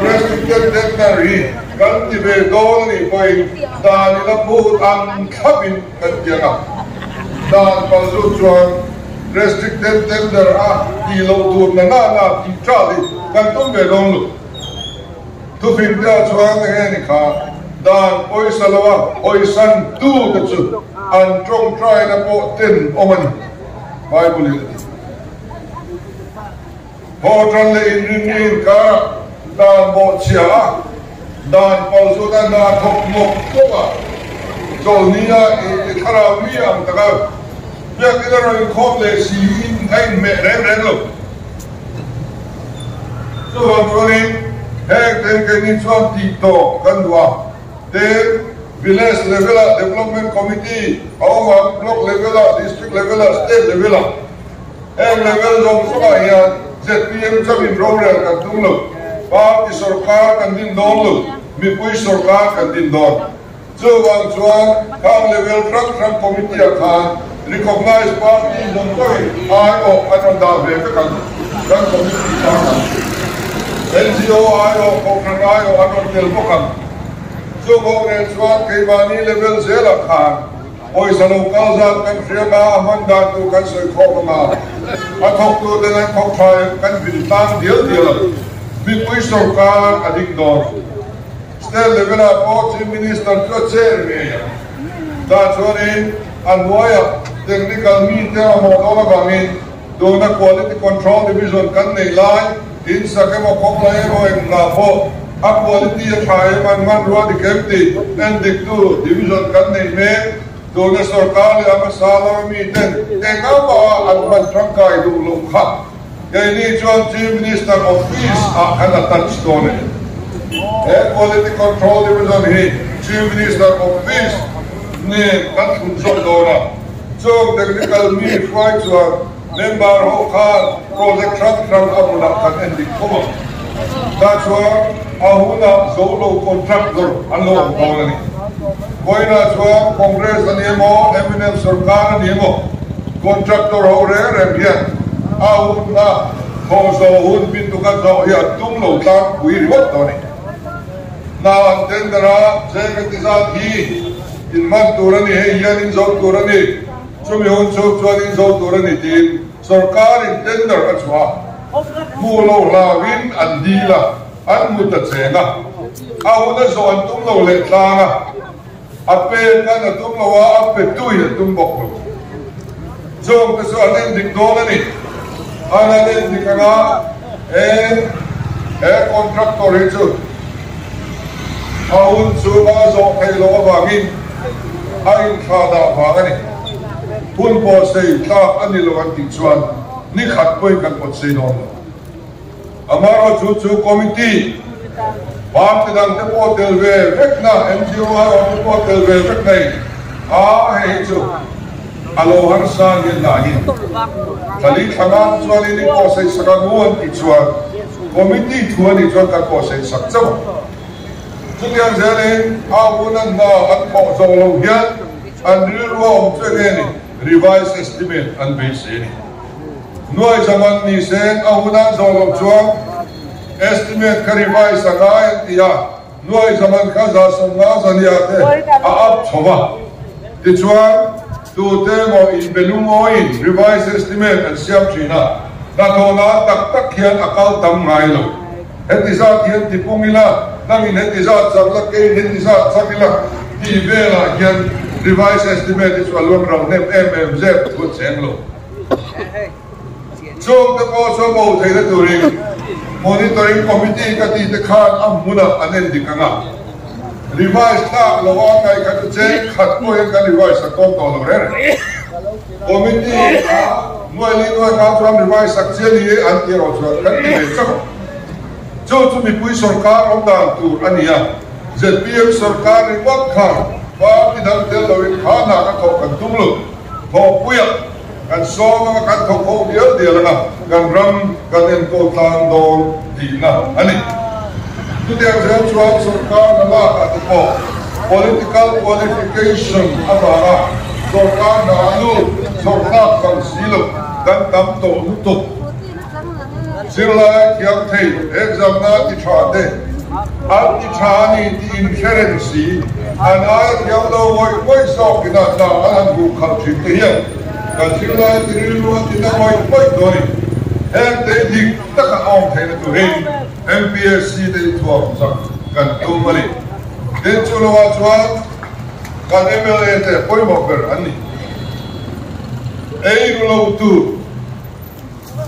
Restricted tender hi kan ti ve dawn a nih pawhin dan ila phut ang thlapin kan ti ang a. Dan palzut chuan restricted tender a tih loh tur na na na tih ṭal hi kan tum ve dawn lo. Thufing te ah chuan enge ni kha dan pawisa lo a hawisan tu te chu an ṭawngṭaina pawh ten awm a ni, Bible in a ti. Thawhṭan leh inrinni inkarah dan bawhchhia a, dan palzut a hna thawk mawp mawp a, chawlhnia i thlarau mi ang taka biakina rawn inkhawm leh siin a inhmeh reng reng lo. Chuvang chuanin heng ten keini chuan tih tawp kan duh a, tin Village level-ah Development Committee a awm ang, Block level-ah, District level-ah, State level-ah. Heng level zawng zawngah hian zpm chauhin rorel kan tum lo, party sorkar kan din dawn lo, mipui sorkar kan din dawn. Chuvang chuan khang level hrang hrang committee-ah khan recognized party zawng zawngin aiawh an rawn dah ve vek ang, kan committee tan ang. NGO aiawh, kohhran aiawh an rawn tel bawk ang. Chu rorel chuan keimahni level zelah khan Pawisa lo kal zat kan hria nga, a hman dan tur kan sawi khawp anga, a thawktu ten an thawk tha em kan vil tlang dial dial ang. Mipui sorkar a ding dawn. State level ah pawh Chief Minister chu a chair ngei ang. Tah chuanin a hnuaiah technical mi te a hmawh dawn avangin tuna Quality Control Division kan nei lai in sak emaw kawng lai emaw eng hna pawh a quality a tha em an hmanrua dik em tih en diktu division kan nei mek. Tuna sorkar leh a hmasa lama miten eng amah an hman tangkai duh loh kha keini chuan Chief Minister Office ah kan attach dawn a ni. He Quality Control Division hi Chief Minister Office nen kan thlun zawk dawn a, chung technical mi hruai chuan Member ho khan project hrang hrang a hmunah kan en dik khawp ang. Tah chuan a hunah zo lo contractor an lo awm dawn a ni. Vawiinah chuan Congress a ni emaw, mnf sorkar a ni emaw, contractor ho reng reng hian a hunna thawh zawh hun bintuk a zawh hi an tum lo tlangpui ringawt dawn a ni. Hna an tender a, cheng heti zat hi inhman tur a ni, hei hian inzo tur a ni. Chumi hun chhung chuan in zo tur a ni tiin sorkarin tender a chhuah a, hmuh loh hlauhin an dil a. An hmu ta cheng a, a hun a zawh an tum lo leh tlang a, a pek an a tum lo a, a pe tui a tum bawk lo. Chung te chu an en dik dawn a ni. An an en dik anga he he contractor hi chu a hun chu a zawh theih loh avangin a inthlah dah vang a ni. Hun pawhsei tlak a ni lo an tih chuan ni khat pawhin kan pawtsei dawn lo. Amaherawhchu chu committee party dang te pawh tel ve vek na, NGO aiawh te pawh tel ve vek nei a, hei hi chu a lo harsa hian dah hi thali thlangan chuanin i pawhsei sak ang u an tih chuan committee thu a nih chuan kan pawhsei sak chauh ang. Chutiang zelin a hun an hna an thawh zawh loh hian an rilru a awm chu enge ni revise estimate an beisei a ni. Nuai zaman ni se a hunah zawh loh chuan estimate kha revise a ngai an ti a, nuai zaman kha 150 zania te a up chho a. Tichuan, tute emaw inbelungawiin revise estimate an siam thin a, hnathawhna tak tak hian a kal tam ngai lo. Heti zat hian ti pung ila, nangin heti zat chak la, keiin heti zat chak ila tih velah hian revise estimate hi chu a luang ro hnem em em zep thu a cheng lo. Chung te pawh chu a bo theihna turin Monitoring Committee ka tih te khan a hmunah an en dik ang a, revise thlak lo a ngaih kha chu cheng khat pawh hian kan revise sak dawn tawh lo reng reng. Committee a nuai li nuai kha chuan revise sak chian hi an tih erawh chuan kan ti ve chauh ang. Chu chu mipui sorkar awm dan tur a ni a, zpm sorkar ringawt khan party dang tel loin kha hna ka thawh kan tum lo. Thawhpuiah kan sawm anga kan thawk ho dial dial anga kan ram kan enkawl tlang dawn tihna a ni. Chutiang zel chuan sorkar hna lakah te pawh political qualification avanga sorkar hna a lut chhawrtlak bang si lo kan tam tawh lutuk. Zirlai thiam thei exam na ti tha te an ti tha a ni tih in hre reng si, an aia thiam lo ngawih ngawih zawk ina hna an han hmuh khalh thin te hian kan zirlai ti rilru a ti na ngawih ngawih dawn i heng te dik taka a awm theihna turin MPSC te i thuam chak kan tum a ni. Tin chu lovah chuan kan mla te pawimawh ber an ni. Ei ru lo tur.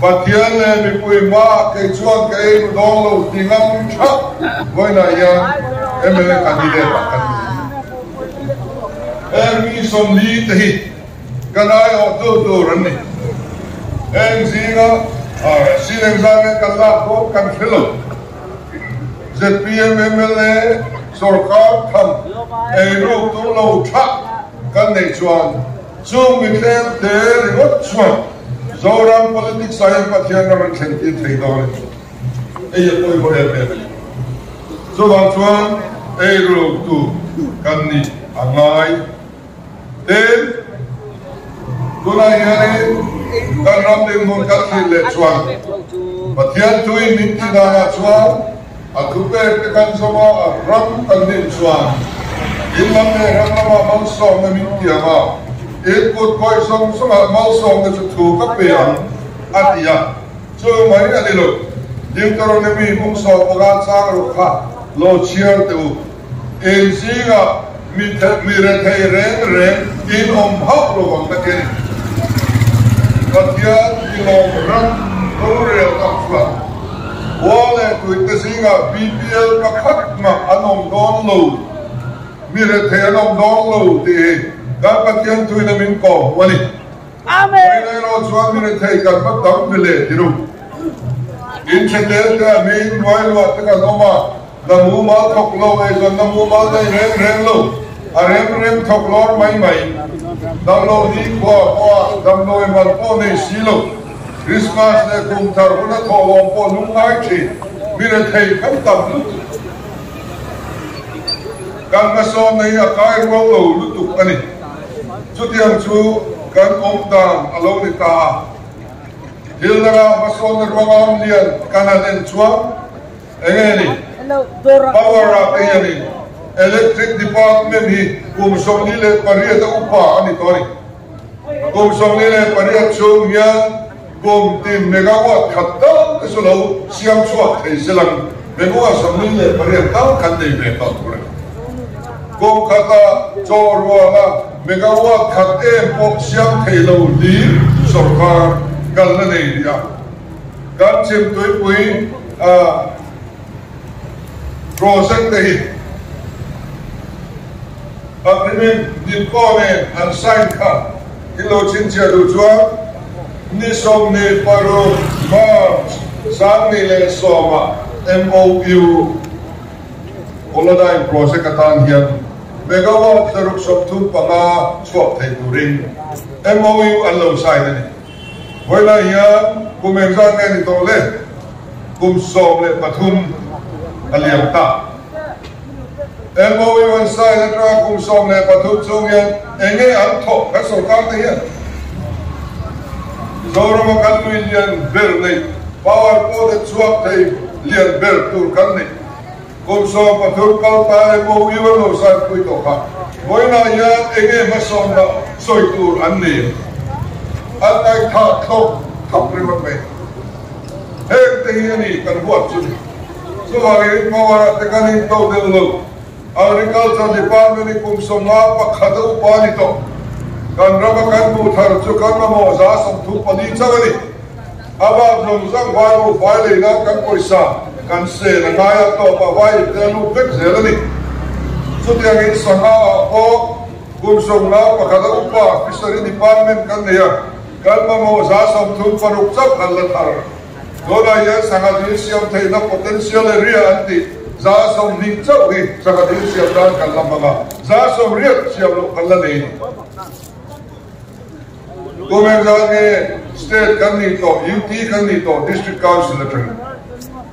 Pathian leh mipui hmaah kei chuan ka ei ru dawn lo ti ngam thap vawiinah hian mla candidate ah kan ni. Heng mi 40 te hi kan aiawhtu tur an ni. Heng zinga sin engzah nge kan lak dawn kan hre lo. Zpm mla sorkar tham ei ruk tur lo thah kan neih chuan Chung mitlem te ringawt chuan Zoram politics ah hian Pathian ram an thlen tir thei dawn a ni. Ei a pawimawh em em a ni. Chuvang chuan ei ru tu kan nih a ngai. Tin, tunah hianin kan ram dinhmun kan thlir leh chuan Pathian thuin min tih danah chuan A thupek te kan zawm a, a ram kan nin chuan in lam leh ram lamah malsawmna min tiam a, in kut khawih zawng zawngah malsawmna chu thu ka pe ang, a ti a. Chu mai a ni lo, Deuteronomy bung 15 chang ruk kha lo chhiar teh u. In zingah mi mi rethei reng reng in awm hauh lo ang ka ti a ni. Pathian i lawm ram rorel tak chuan khua leh tuite zingah BPL pakhat mah an awm dawn lo, mi rethei an awm dawn lo tih hi kan Pathian thuin a min kawm a ni. Amen. Erawh chuan mi rethei kan va tam ve leh ti ru. In hre tel te a hming hnuai luah te kan awm a, na mumal thawk lo eizawn na mumal nei reng reng lo, a rem rem thawk lawr mai mai. Damlo ni khua pawh a damdawi man pawh nei si lo. Christmas leh kum thar hun a thawh lawm pawh lungngai thin mi rethei kan tam lutuk. Kan hmasawn nei a kai rual lo lutuk a ni. Chutiang chu kan awm dan a lo ni ta a. Thil danga hmasawnna ruangam lian kan han en chuan eng nge ni? Power ah te hianin Electric Department hi kum 48 a upa a ni tawh a ni. Kum 48 chhung hian kum tin megawatt khat tal te chu lo siam chhuak thei se lang. Megawatt 48 tal kan nei ve tawh tur a ni. Kum khata chaw ruala megawatt khat em pawh siam thei lo hlir sorkar kan la nei rih a. Kan chhimtuipui a project te hi agreement Nipco nen an sign kha i lo chhinchhiah duh chuan ni 26 March 2010 ah MOU Kolodyne project atan hian megawatt 635 chhuak thei turin MOU an lo sign a ni. Vawilah hian kum engzat nge ni tawh le? Kum 13 a liam ta. MOU an sign atanga kum 13 chhung hian eng nge an thawk kan sorkar te hian? Mizoram a kan lui lian ber neih, power pawh te chhuak thei lian ber tur kan neih. Kum 13 kal ta MOU an lo sign pui tawh kha. Vawiinah hian eng nge hmasawnna sawi tur an nei? An ngaihthah thlawk thap ringawt mai. Heng te hi a ni kan huat chu ni. Chuvangin power ah te kan in to deuh lo. Agriculture Department hi kum 51 a upa a ni tawh. Kan rama kan hmuh thar chu kan mamawh 34 chauh a ni. A bak zawng zawng vai bu fai lei nan kan pawisa kan sen a ngai a, tawp a vai ip te a lut vek zel a ni. Chutiangin sangha ah pawh kum 51 a upa Fishery Department kan nei a, kan mamawh 36 chauh kan la thar. Tunah hian sangha dil siam theihna potential area an tih 20 chauh hi sangha dil siam nan kan la hmang a, 80 siam loh kan la nei. Kum engzat nge state kan nih tawh, UT kan nih tawh, District Council atangin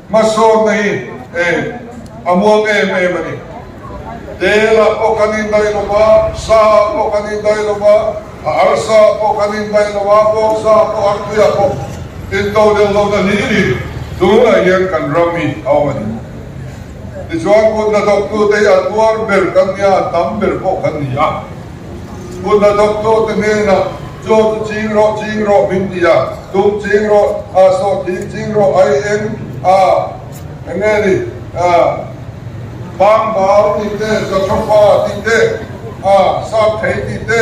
hmasawnna hi eh a muang em em a ni. Tel ah pawh kan indaih lo va, sa ah pawh kan indaih lo va, a arsa ah pawh kan indaih lo va, bawngsa ah pawh, artui ah pawh into deuh lo na hlir hi tunah hian kan ram hi a awm a ni. Tichuan kut hnathawktute hi a tuar ber kan nia, a tam ber pawh kan ni a. Kut hnathawktute hnenah chaw chu ching rawh, ching rawh min ti a, tum ching rawh, a sawh thing ching rawh, ai eng a eng nge ni, a pangbal tih te, zathafa tih te, a sap thei tih te,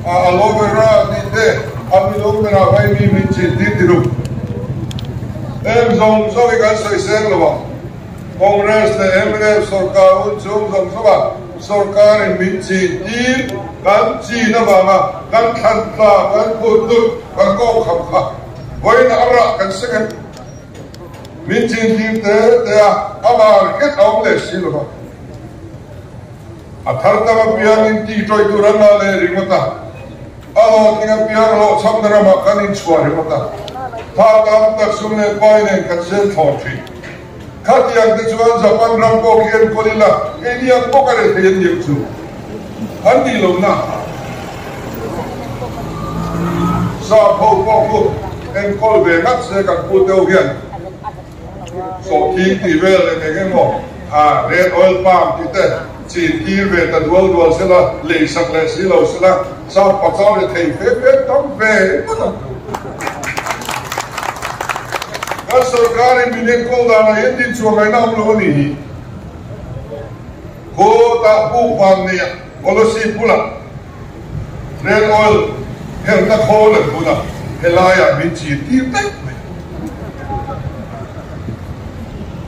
a aloe vera tih te, a milung berah vaimi min chin tir ti ru. Em zawng zawng hi kan sawi seng lo ang. Congress leh mnf sorkar hun chhung zawng zawng ah sorkar in min chin tir kan chin avanga kan thlan tla kan phut lut kan kawng kham kha vawiin a rah kan seng em? Min chin tir te te a a market a awm leh si lo va, a thar tam apiang in ti tawih tur an lah leh ringawt a, a hlawhtling apiang hlawhchhamna ramah kan inchhuah ringawt a, tha tam tak sum leh pai nen kan sel thlawr thin. Khatiang te chuan Japan ram pawh khi enkawl ila, keini ang bawk a reh thei an niang chu an nih lo na. Sap ho pawh khu enkawl ve ngat se kan pu deuh hian sawhthing tih vel eng eng emaw a red oil palm tih te chin tir ve ta dual dual sela, lei sak leh si lo sela sap pachal reh thei fe fe tam ve ngawt ang chu. Kan sorkarin min enkawl danah hian din chhuah ngaihna awm lo a nih hi. Kawtah buk van neia policy bulah Red Oil herna khawl an bun a, helaiah min chin tir daih mai.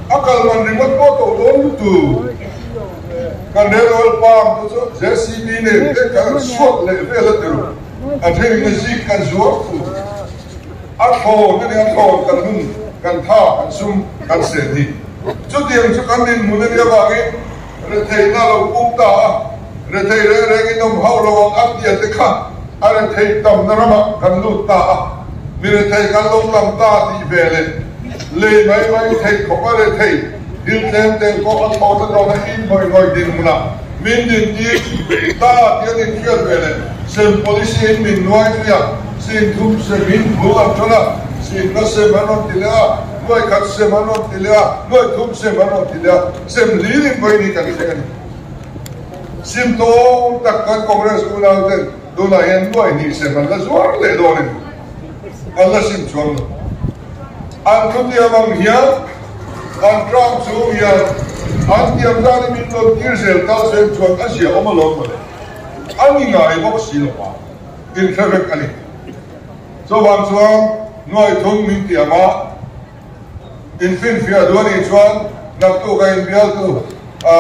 A kal man ringawt pawh to dawn lutuk. Kan Red Oil pump te chu JCB nen te kan suat leh vel a ti ru. A thenin a zik kan zuar fur. A thlawn a ni, a thlawn kan hun, kan tha, kan sum, kan sen hi. Chutiang chu kan dinhmun a nih avangin retheihna a lo pum ta a, rethei reng rengin awm hauh lo ang a tia te kha a rethei tamna ramah kan lut ta a, mi rethei kan lo tam ta tih ve leh lei mai mai theih khawp a rethei thil tlem tel pawh a thlawn a tawna in ngawih ngawih dinhmunah min dintir ta tih an inhriat ve leh sem policy in min nuai zui a. Sin thum sem in bul an ṭan a, sinna sem an rawn ti leh a, nuai khat sem an rawn ti leh a, nuai thum sem an rawn ti leh a, sem hlir in vawi ni kan thleng a ni. Sim tawng tak kan Congress unau ten tunah hian nuai hnih sem an la zuar leh dawn a ni. An la sim chuang lo. An thutiam ang hian. An term chhung hian an tiam danin min rawn tir zel ta seng chuan a zia awm alawm mawle. A ni ngai bawk si lo a, inhre vek a ni. Chuvang chuan nuai thum min tiam a, infinfiah duh a nih chuan naktuk a inbialtu a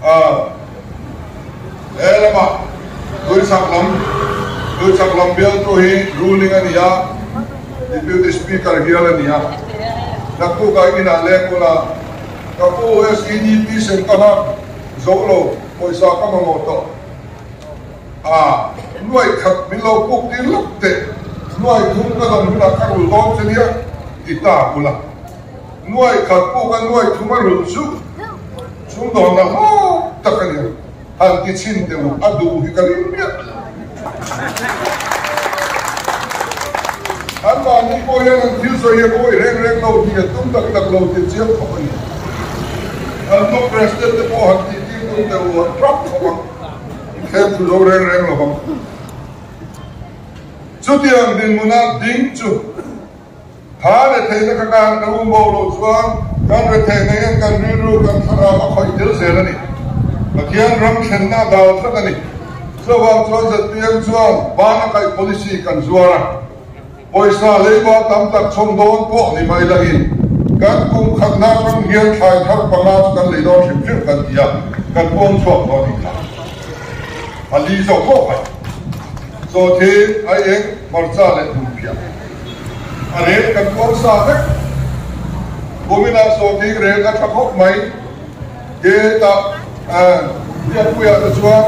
a he lamah Tuichhak lam Tuichhak lam bialtu hi ruling a ni a, Deputy Speaker hial a ni a. Naktuk a inah leng ula, ka pu SEDP sem ka nghak zo lo, pawisa ka mamawh tawh. A, nuai khat min lo puk tir lawk teh, nuai thum ka dawm hunah ka rul dawn che nia, ti ta ula. Nuai khat puk a nuai thum a rulh chu chhungdawnna hlawk tak a ni a, han ti chhin teh u, a duh hi ka ring miah lo. An mahni pawh hian an thil sawi hi a kawi reng reng lo tih a tum tak tak lo tih chiang khawp a ni. An top president te pawh han tih tir tum teh u, an trap khawp ang. Thlem thu zo reng reng lo vang. Chutiang dinhmuna ding chu tha retheihna kha kan ka um bo loh chuan kan retheihna hian kan rilru kan thlarau a khawih tel zel a ni. Pathian ram thlenna a dal tlat a ni. Chuvang chuan ZPM chuan bana kaih policy kan zuar a. Pawisa leiba tam tak chhawm dawn pawh ni mai lahin kan kum khatna atang hian thlai thar panga chu kan lei dawn hrim hrim kan ti a, kan puang chhuak dawn ni kha a li zawk zawk mai. Zawhthi, aieng, hmarcha leh hmunphiah a rel kan puang sa vek. Kuminah sawhthing rel a tha khawp mai. Hetah Biakpuiah te chuan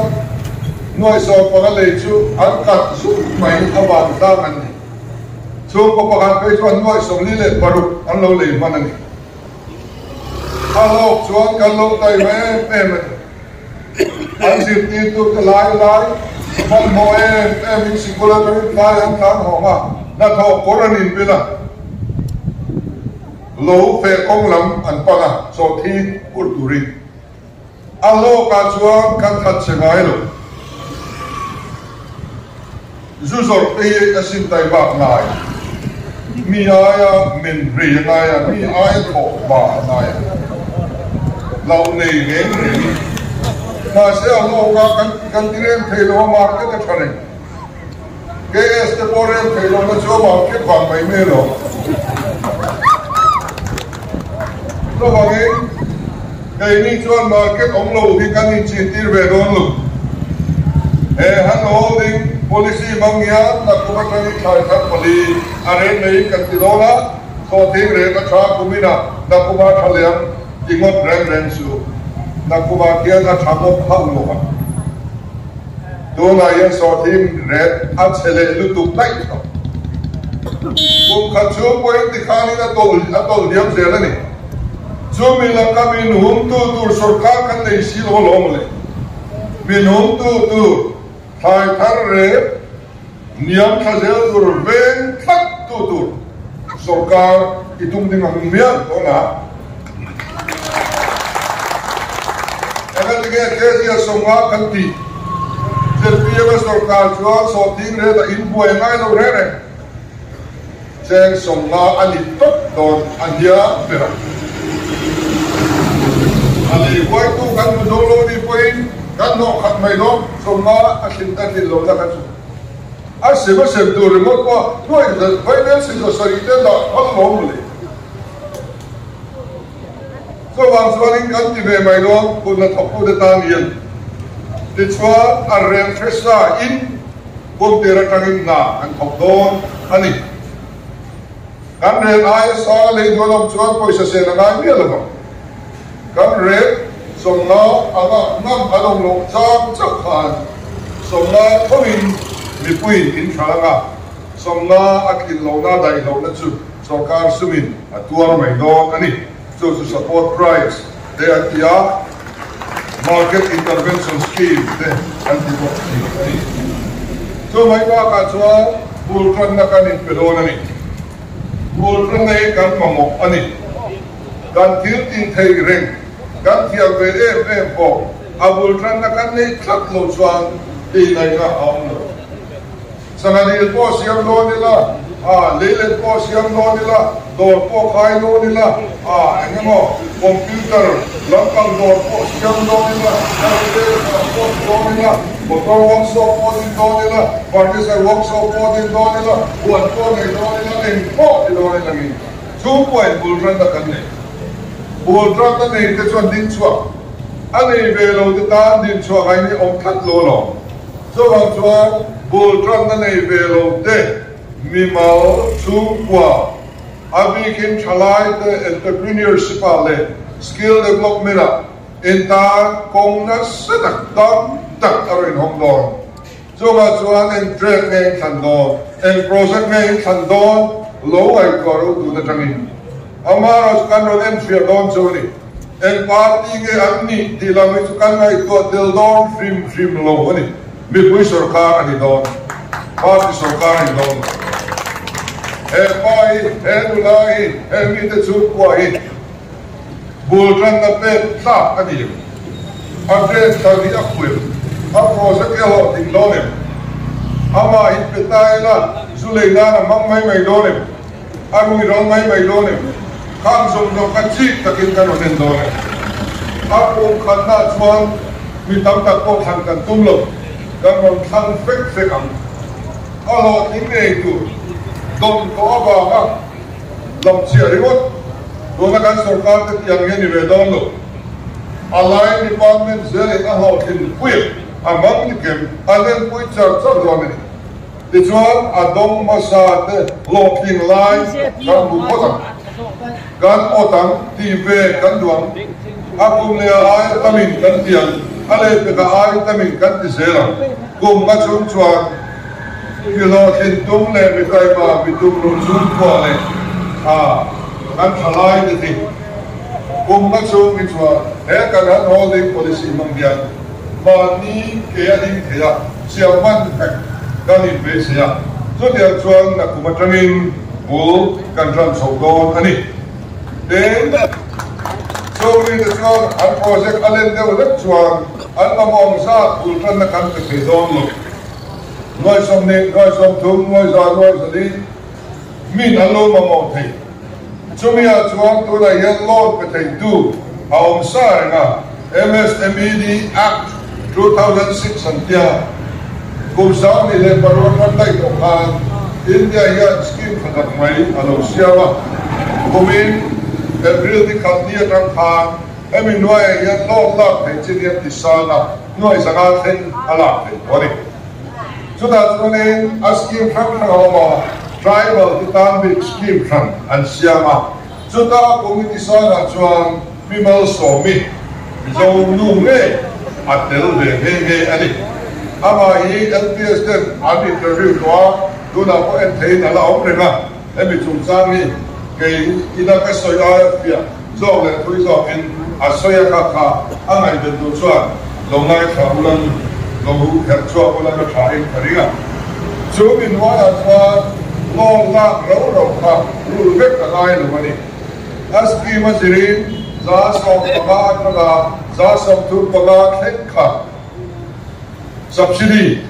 nuai 15 lei chu an kat zuk mai avang tlang an ni. Chhungkaw pakhat phei chuan nuai 46 an lo lei hman a ni. A hlawk chuan kan lo taima em em a ni. An zirtirtute lai lai hmanhmawh em emin sikul atangin tlai an tlan hawng a, hnathawh kawr an inbil a. Lo feh kawng lam an pan a, chawhthi pur turin. A hlawkah chuan kan that che ngai lo. Zu zawrh te hi a sim tai bak ngai. Mi aia men rei a ngai a, mi aia thawh hma a ngai a. Hlauh nei reng rengin. Mahse a hlawkah kan kan ti reng thei lo a, market a tha reng. KS te pawh rem thei lohna chu a market vang mai mai lo. Chuvangin keini chuan market awm lo hi kan inchhintir ve dawn lo. He hand holding policy hmang hian naktuk atangin thlai thar pali a rem nei kan ti dawn a, sawhthing rem a tha kuminah nakuma tha leh ang ti ngawt reng reng suh. Nakuma khian a tha ngawt hauh lo ang. Tunah hian sawhthing ret a chhe leh lutuk daih tawh. Kum khat chhung pawhin tikhanin a tawlh a tawlh diam zel a ni. Chumi laka min humtu tur sorkar kan nei si lo alawm le. Min humtu tur thlai thar ret niam thla zel tur veng tlat tu tur sorkar i tum ding ang mial dawn a. Engati nge Kezia sawnga kan tih? ZPM a sorkar chuan sawhthing ret a inbuai ngai lo reng reng. Cheng sawnga a ni tawp dawn a nia ber a. A lei huaitu kan hmu zo lo nih pawhin kan hnawh khat mai dawn sawnga a thlin a tlin lohna kha chu. A sem a sem tur ringawt pawh nuaih zat vaibel si 70 te dah phal lawm mawle. Chuvang chuanin kan ti ve mai dawn hun hnathawktute tan hian. Tichuan a rel hresa in kumtir atangin hna an thawk dawn a ni. Kan rel aia sang a lei duan awm chuan pawisa sen a ngai miah lovang. Kan rel 50 anga ngam an awm loh chang chauh khan 50 thawin mipuiin in thlan anga 50 a tlin lohna daih lohna chu Sorkar sumin a tuar mai dawn a ni. Chu chu support price te an ti a, market intervention scheme te an ti bawk thin a ni. Chu mai bakah chuan bul tanna kan inpe dawn a ni. Bul tanna hi kan mamawh a ni. Kan thil tih theih reng, kan thiam ve em em pawh a bul tanna kan neih tlat loh chuan tih ngaihna a awm lo. Sangha dil pawh siam dawn ila. A, leilet pawh siam dawn ila, dawr pawh khai dawn ila, a, eng emaw computer lampang dawr pawh siam dawn ila, airtel ah pawh ti dawn ila, motor workshop pawh din dawn ila, furniture workshop pawh din dawn ila, huan pawh nei dawn ila, eng pawh ti dawn ila ngin chhungkuain bul tanna kan nei. Bul tanna nei te chuan ding chhuak a nei ve lo te tan din chhuah ngai ni awm tlat lo alawm. Chuvang chuan bul tanna nei ve lo te, mimal, chhungkua, a bikin thalaite entrepreneurship ah leh skill development ah intan kawng nasa tak tam tak a rawn inhawng dawn. Chuvang chuan eng trade nge in thlan dawn, eng project nge in thlan dawn lo ngaihtuah ro tun atangin amaherawhchu kan rawn enfiah dawn chu a ni. Eng party nge an nih tih lam hi chu kan ngaihtuah tel dawn hrim hrim lo a ni. Mipui sorkar a ni dawn, party sorkar a ni dawn lo. He pa hi, he nula hi, he mite chhungkua hi bul tanna pek tlak a ni em? A ven thlan hi a phu em? A project hi a hlawhtling dawn em? Amah hi pe ta ila zu lei nan a hmang mai mai dawn em? A rui ro mai mai dawn em? Khang zawng zawng kha chik takin kan rawn en dawn em? A kum khatnaah chuan mi tam tak pawh thlan kan tum lo, kan rawn thlang fek fek ang. A hlawhtling ngei tur dawn tawh avanga lam chhiah ringawt tuna kan sorkar te tih ang hi a ni ve dawn lo. A line department zelin a hlawhtlin pui a mang ni kem a lenpui char char dawn a ni. Tichuan, a dawng hmasa te hlawhtling lai kan hmu phawt ang. Kan awt ang, tih ve kan duh ang. A kum leh a ai tamin kan ti ang, a lehpekah ai tamin kan ti zel ang. Kum nga chung chuan mi hlawhtlin tum leh mi taima, mi tumruh chhungkua leh a kan tha lai te hi kum nga chung hi chuan he kan han holding policy hmang hian mahni ke a ding thei a. Siam hman vek kan inbeisei a, chutiang chuan nakum atangin bul kan ran chho dawn a ni. Tin, Chowri te chuan an project a len deuh hlek chuan an mamawh ang zat bul tanna kan pe thei dawn lo. Nuai 20, nuai 30, nuai 100, nuai 4 min an lo mamawh thei. Chumi ah chuan tunah hian loan pe theitu a awm sa reng a, MSMED Act 2006 an tia. Kum 2006 ram daih tawh khan India hian scheme tha tak mai a lo siam a, kumin April ni khat ni atang khan hemi hnuaiah hian loan lak theih chin hian ti san a, nuai 500 thleng a lak theih tawh a ni. Chutah chuanin a scheme hrang hrang a awm a, tribal te tan bik scheme hran an siam a, chuta committee sangah chuan Pi Malsawmi, Mizo nu ngei a tel ve nghe nghe a ni. Amah hi LPS ten an interview tawh a, tunah pawh en theihin a la awm reng a, hemi chungchang hi kei ina ka sawi aia fiah zawk leh thui zawkin a sawi a kha kha a ngaihven tur chuan lo ngaithla ulan lo herh chhuak ulan a tha in ka ring a. Chu mi hnuaiah chuan loan lak rau rau kha rul vek a ngai lo a ni. A scheme a zirin 15% atanga 35% thleng kha subsidy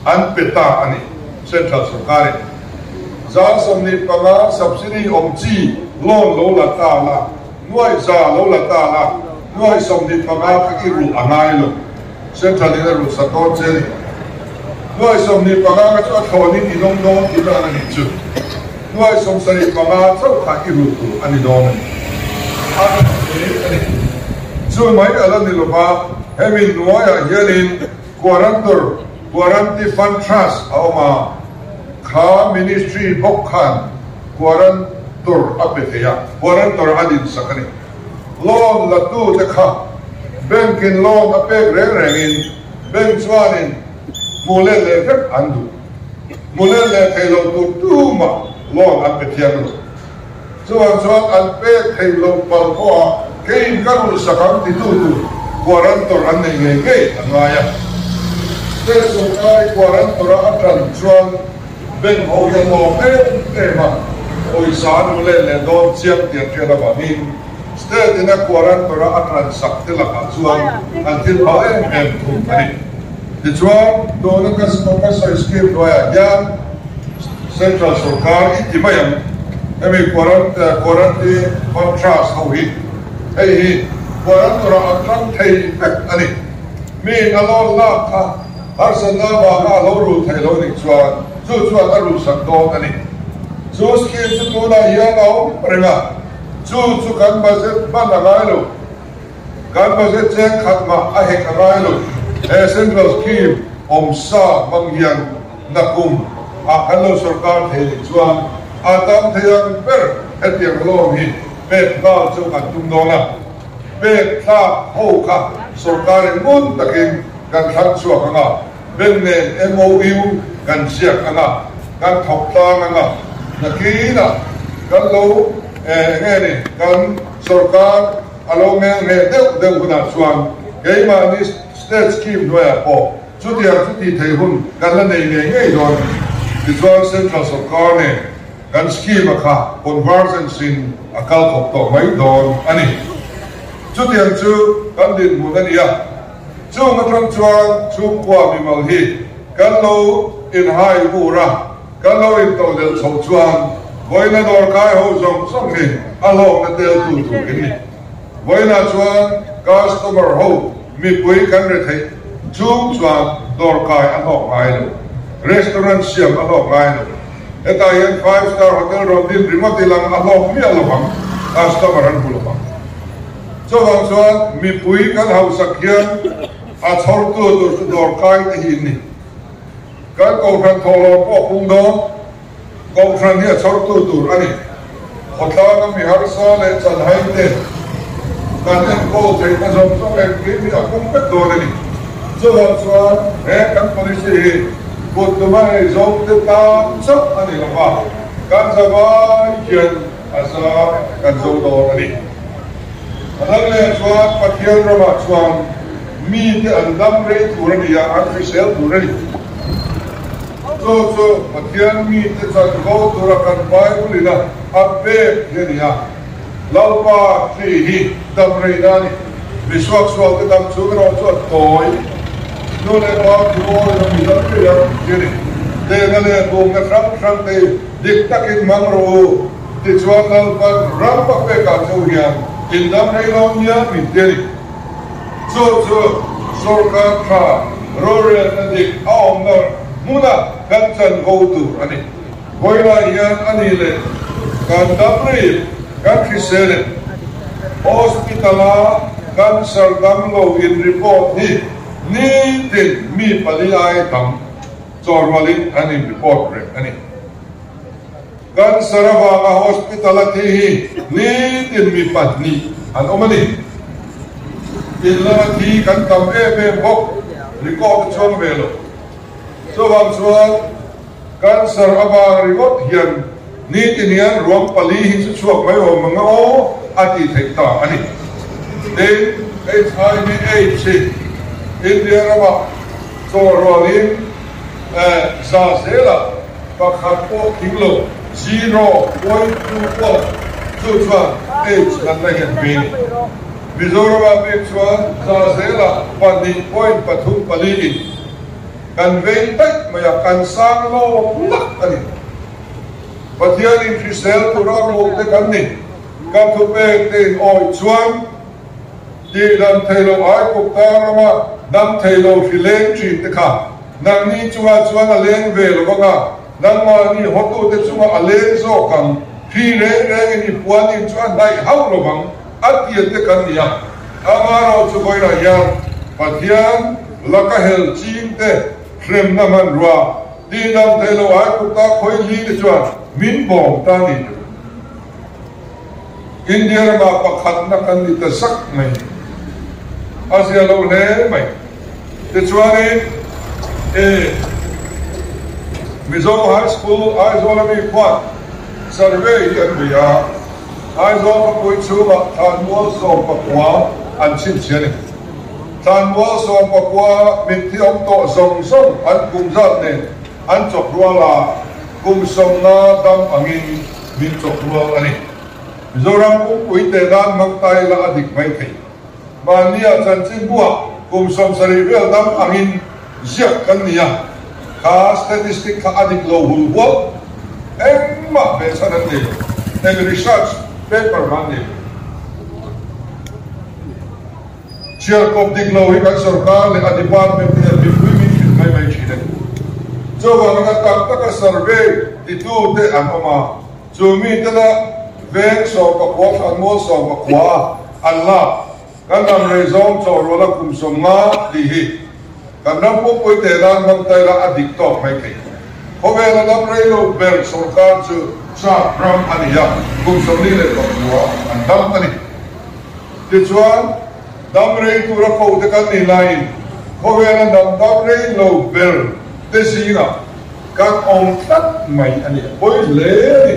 an pe ta a ni. Central sorkarin 25% subsidy awm chi loan lo la ta la, 100,000 lo la ta la, 25,000 kha i rulh a ngai lo. Central in a rulh sak dawn che a ni. 25,000 kha chu a thlawnin i dawng dawn tih dan a nih chu. 75,000 chauh kha i rulh tur a ni dawn a ni. A tha hle a ni. Chu mai a la ni lova, hemi hnuaiah hianin Guarantor, Guarantee Fund Trust a awm a, kha Ministry bawk khan Guarantor a pe thei a, Guarantor a dinsak a ni. Loan la tu te kha Bank in loan a pek reng rengin Bank chuanin hmu let leh vek an duh. Hmu let leh thei lo tur tumah loan an pe thiang lo. Chuvang chuan an pek thei lo pal pawh a keiin ka rulhsak ang ti tu tur guarantor an nei ngei ngei a ngai a. State sorkar i guarantor a a tan chuan bank ho hi a lawm em em a, pawisa an hmu let leh dawn chiang tih an hriat avangin state in a guarantor a a tan sak te lakah chuan an thil phah em em thung a ni. Tichuan, tuna ka sawi scheme hnuaiah hian. Central Sorkar i ti mai ang, hemi Quarantine Contrast ho hi, hei hi Quarantor ah an tang thei vek a ni. Mi a loan lak kha harsatna avanga a lo rul thei lo nih chuan chu chuan a rulsak dawn a ni. Chu scheme chu tunah hian a awm reng a, chu chu kan budget hman a ngai lo. Kan budget cheng khat mah a hek a ngai lo. He central scheme awm sa hmang hian nakum ah kan lo sorkar thei nih chuan a tam thei ang ber hetiang loan hi pek nghal chu kan tum dawn a. Pek thlak ho kha sorkar in ngun takin kan thlang chhuak ang a, bank nen MOU kan ziak ang a, kan thawk tlang ang a, nakinah kan lo eng nge ni kan sorkar a lo ngel ngheh deuh deuh hunah chuan keimahni state scheme hnuaiah pawh chutiang chu tih theih hun kan la nei ngei ngei dawn a ni. Tichuan central sorkar nen Kan scheme a kha convergence in a kal khawp tawh mai dawn a ni. Chutiang chu kan dinhmun a ni a, chung atang chuan chhungkua mimal hi kan lo inhai vur a, kan lo intodelh chhoh chuan vawiina dawrkai ho zawng zawng hi a hlawkna tel tu tur in ni. Vawiinah chuan customer ho mipui kan retheih chung chuan dawrkai a hlawk ngai lo, restaurant siam a hlawk ngai lo. Hetah hian five star hotel rawn din ringawt ilang a hlawk miah lo ang, customer an hmu lo ang. Chuvang chuan mipui kan hausak hian a chhawrtu tur chu dawrkai te hi in ni. Kan kohhran thawhlawm pawh a pung dawn, kohhran hi a chhawrtu tur a ni. Khawtlanga mi harsa leh chanhai te kan enkawl theihna zawng zawng engkim hi a pung vek dawn a ni. Chuvang chuan he kan policy hi kut tuma ei zawng te tan chauh a ni lo va, kan zavai hian a zar kan zo dawn a ni. A dang leh chuan Pathian ramah chuan mite an dam rei tur a ni a, an hrisel tur a ni. Chu chu Pathian mite chanvo tura kan Bible ina a pek hi a ni a. Lalpa thi hi dam reina a ni. Mi suaksual te dam chhung erawh chu a tawi. Nu leh pa thu awi lo mi dam rei ang ti a ni. Dehna leh bumna hrang hrang te hi dik takin hmang rawh u. Tichuan Lalpan ram a pekah cheu hian in dam rei lo nia min ti a ni. Chu chu sorkar tha rorelna dik a awmna hmuna kan chanvo tur a ni. Vawilah hian a ni leh kan dam rih, kan hrisel e. Hospital-a cancer damlo in report hi nitin mi pali ai tam chawrwalin an in report reng a ni. Cancer avanga hospital-a thi hi nitin mi pahnih an awm a ni. In lama thi kan tam em em bawk, record a chuang ve lo. Chuvang chuan cancer avang ringawt hian nitin hian ruang pali hi chu chhuak mai awm ang aw a tih theih ta a ni. Tin, HIV AIDS hi India ramah chawhrualin za zelah Pakhat pawh thing lo, 0.2 pawh chu chuan AIDS natna hian vei ni. Mizoram-ah bik chuan za zelah 2.34 in kan vei daih mai a, kan sang lawk tak a ni. Pathianin hrisel tura ruh te kan ni, ka thupek te in awih chuan tih dam thei lo Aigupta rama dam thei lo hri leng thin te kha Nangni chungah chuan a leng ve lo vang a, nangmahni hawtute chungah a leng zawk ang, hri reng rengin i puanin chu a hnaih hauh lo vang, a tiate kan ni a. Amaherawh chu vawilah hian Pathian laka hel chingte hremna hmanrua tihdam thei lo Aigupta khawi hli te chuan min bawm ta ni tih. India ramah pakhatna kan ni ta zak mai. A zia lo hle mai. Tichuanin e Mizo High School Aizawl ami khuan survey hi an bei a, Aizawl khawpui chhungah thlanmual 19 an chhinchhiah a ni. Thlanmual 19 mitthi awm tawh zawng zawng an kum zat nen an chawp rual a, kum 50 dam angin min chawp rual a ni. Mizoram pumpui teh nan hmang ta ila a dik mai thei. Mahnia chanchinbuah kum 70 vel dam angin ziak kan ni a, kha statistic kha a dik lo hul hual. Engmah behchhan an nei lo. Eng research paper mah an nei lo. Chhiarkawp dik lo hi kan sorkar leh a department te hian mipui min hrilh mai mai thin a ni. Chuvangin a tak taka survey titute an awm a, chu mite la veng 19 thlan mual 19 a an lak kan ram rei zawng chawhrual a kum 50 tih hi kan ram pumpui teh nan hmang ta ila a dik tawk mai thei. Khawvela ram rei lo ber sorkar chu Chad ram a ni a, kum 49 an dam a ni. Tichuan, dam rei tura ko te kan nih laiin khawvela hnam dam rei lo ber te zingah kan awm tlat mai a ni. A pawi hle a ni.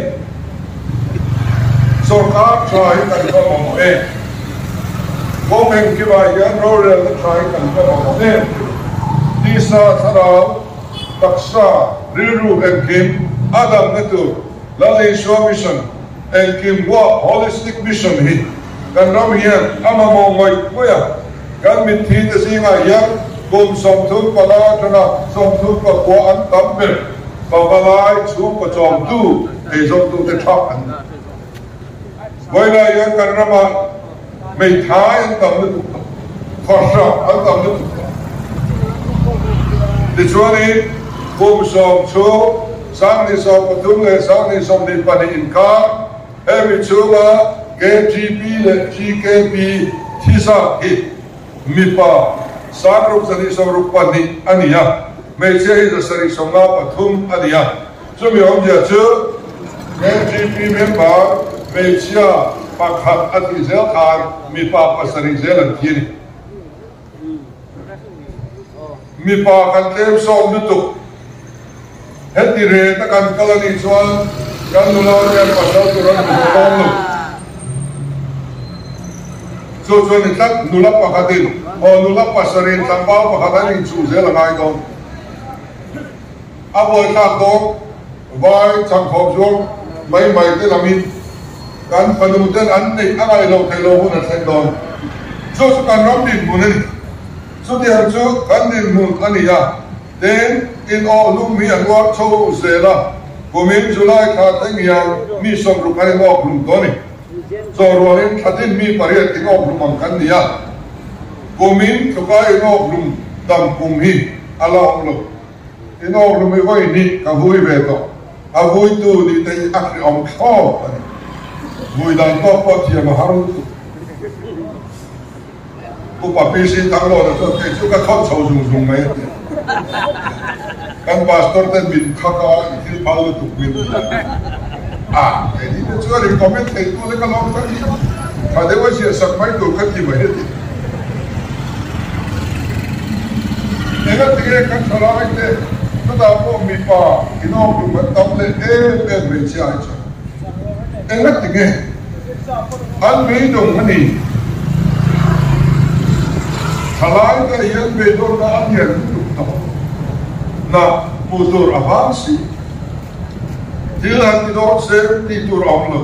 Sorkar tha hi kan va mamawh em? Kawng engkimah hian rorelna tha hi kan va mamawh em? Tisa, thlarau, taksa, rilru engkim a damna tur Lal Isua Mission Engkim huap holistic mission hi kan ram hian a mamawh ngawih ngawih a, kan mitthi te zingah hian kum 35 atanga 39 an tam ber, pavalai chhungkaw chawmtu eizawmtute tha an ni. Vawilah hian kan ramah hmeithai an tam lutuk tawh, khawhra an tam lutuk tawh. Tichuanin kum sawm chhung 2013 leh 2022 inkar hemi chhunga KGP leh GKP thi zat hi mipa 6,262 a ni a, hmeichhia hi 753 a ni a. Chumi awmzia chu KGP member hmeichhia pakhat a thih zel khan mipa pasarih zel an thi a ni. Mipa kan tlem sawm lutuk. Heti reta kan kal a nih chuan kan nula hian pasal tur an hmu tawh dawn lo. Chu chuan ni tlat nula pakhatin aw nula pasarih tlangval pakhat an inchuh zel a ngai dawn. A buaithlak dawn vai changkhawm zuam mai mai te lamin kan fanu ten an neih a ngaih loh theih loh hun a thleng dawn. Chu chu kan ram dinhmun a ni. Chutiang chu kan dinhmun a ni a, tin in awh hlum hi an uar chho zel a, kumin July thla thleng hian mi 60 an inawk hlum tawh a ni. Chawhrualin thla tin mi pariat inawk hlum ang kan ni a, kumin tluka inawk hlum tam kum hi a la awm lo. Inawk hlum hi vawi hnih ka vui ve tawh. A vuitu nih te hi a hrehawm thlawt a ni. Vui dan tawk pawh thiam a har lutuk. Upa PC Thanglawna chuan kei chu ka thawn chho zung zung mai a ti a. Kan pastor ten min khak a, i thil phal lutuk min ti a. A, keini te chuan i comment thei tu lek alawm ka ti a. Tha deuh a ziah sak mai tur ka ti mai a ti. Engatinge kan thalai te chutah pawh mipa inawkhlum an tam leh em em hmeichhia ai chuan. Engatinge? An beidawng a ni. Thalai te hian beidawnna a lian lutuk tawh na hmuh tur a vang si. Thil han ti dawn se tih tur a awm lo.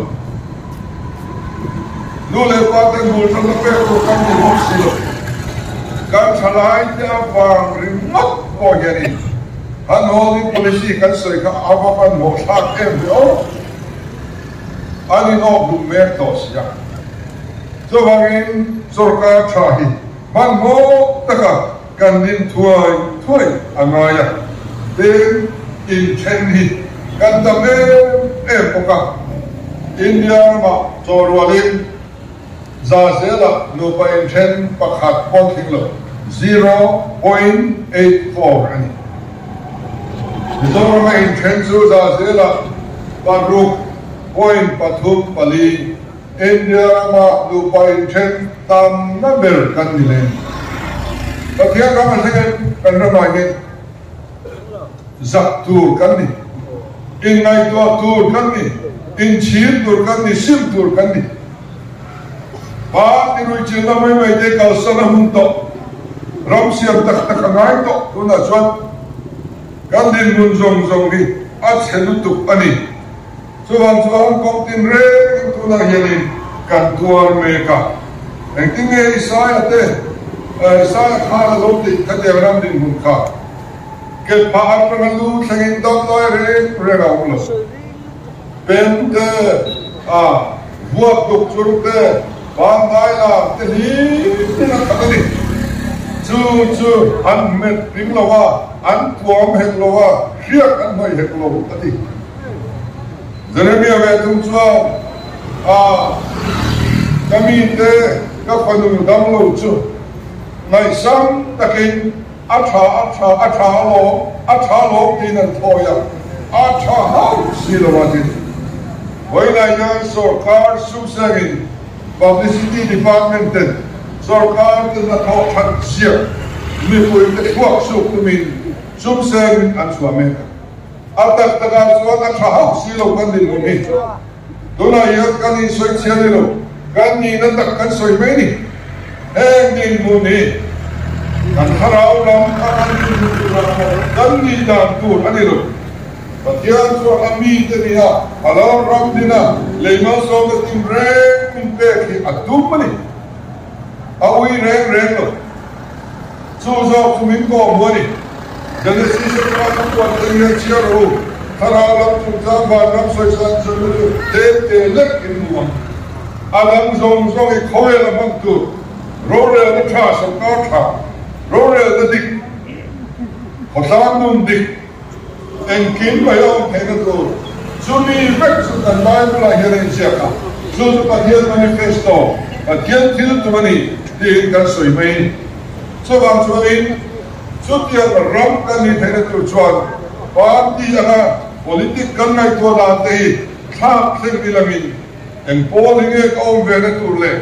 Nu leh pa te hmul tana pek tur kan ni bawk si lo. Kan thalai te avang ringawt pawh hianin han holding policy kan sawi kha a va hmanhmawh thlak em ve aw. An inawk duh mek tawh si a. Chuvangin sorkar tha hi hmanhmawh taka kan din thuai thuai a ngai a, tin inthen hi kan tam em em bawk a. India ramah chawhrualin za zelah nupa inthen pakhat pawh tling lo, 0.84 a ni. Mizorama inthen chu za zelah paruk point pathum pali, India rama nupa inthen tamna ber kan ni lem. Pathian ram a thleng kan ramah hian zak tur kan ni, inngaihtuah tur kan ni, inchhir tur kan ni, sim tur kan ni. Party ruihchilhna mai mai te kalsan a hun tawh, ram siam tak tak a ngai tawh. Tunah chuan kan dinhmun zawng zawng hi a chhe lutuk a ni. Chuvang chuan kawng tin rengin tunah hianin kan tuar mek a. Engtin nge Isaia te, Isaia khan a lo tih khatiang ram dinhmun kha? Ke phah atanga lu thlengin dam lai reng reng a awm lo. Pem te, a vuak duk chur te, pangngai lam te hlim in a khat a ni. Chu chu an met ping lo a, an tuam hek lo a, hriak an hnawih hek lo a ti. Jeremia ve thung chuan, A, ka mite, ka fanu damlo chu ngaihsam takin A tha, a tha, a tha alawm, a tha alawm tiin an thawi a, a tha hauh si lo a tin. Vawiinah hian sorkar sumsengin Publicity Department ten sorkar ten a thawh that ziak mipui te thluak suk tumin sumsengin an chhuah mek a. A tak takah chuan a tha hauh si lo kan dinhmun hi. Tunah hian kan insawi chhia ni lo, kan nihna tak kan sawi mai ni. Heng dinhmun hi kan thlarau lam a kan dinhmun turah pawh kan nih dan tur a ni lo. Pathian chuan a mite nia a lo ram din a, lei malsawmna tim reng min pek hi a tum a ni. A ui reng reng lo. Chu zawk chu min kawh hmu a ni. Genesis atanga thu puan te hian chhiar rawh u. Thlarau lam chungchang vanram sawisan chunna chu tlem te lek in hmu ang. A dang zawng zawng i khawvel a hman tur rorelna tha sawrkar tha, rorelna dik, khawtlang nun dik, engkim mai a awm theihna tur chumi vek chu kan Bible ah hian a inziak a, chu chu Pathian manifesto, Pathian thil tum a ni tiin kan sawi mai a ni. Chuvang chuanin chutiang ram kan nih theihna tur chuan party anga politic kan ngaihtuah dan te hi thlak thleng ni langin eng pawl hi nge ka awm ve na tur le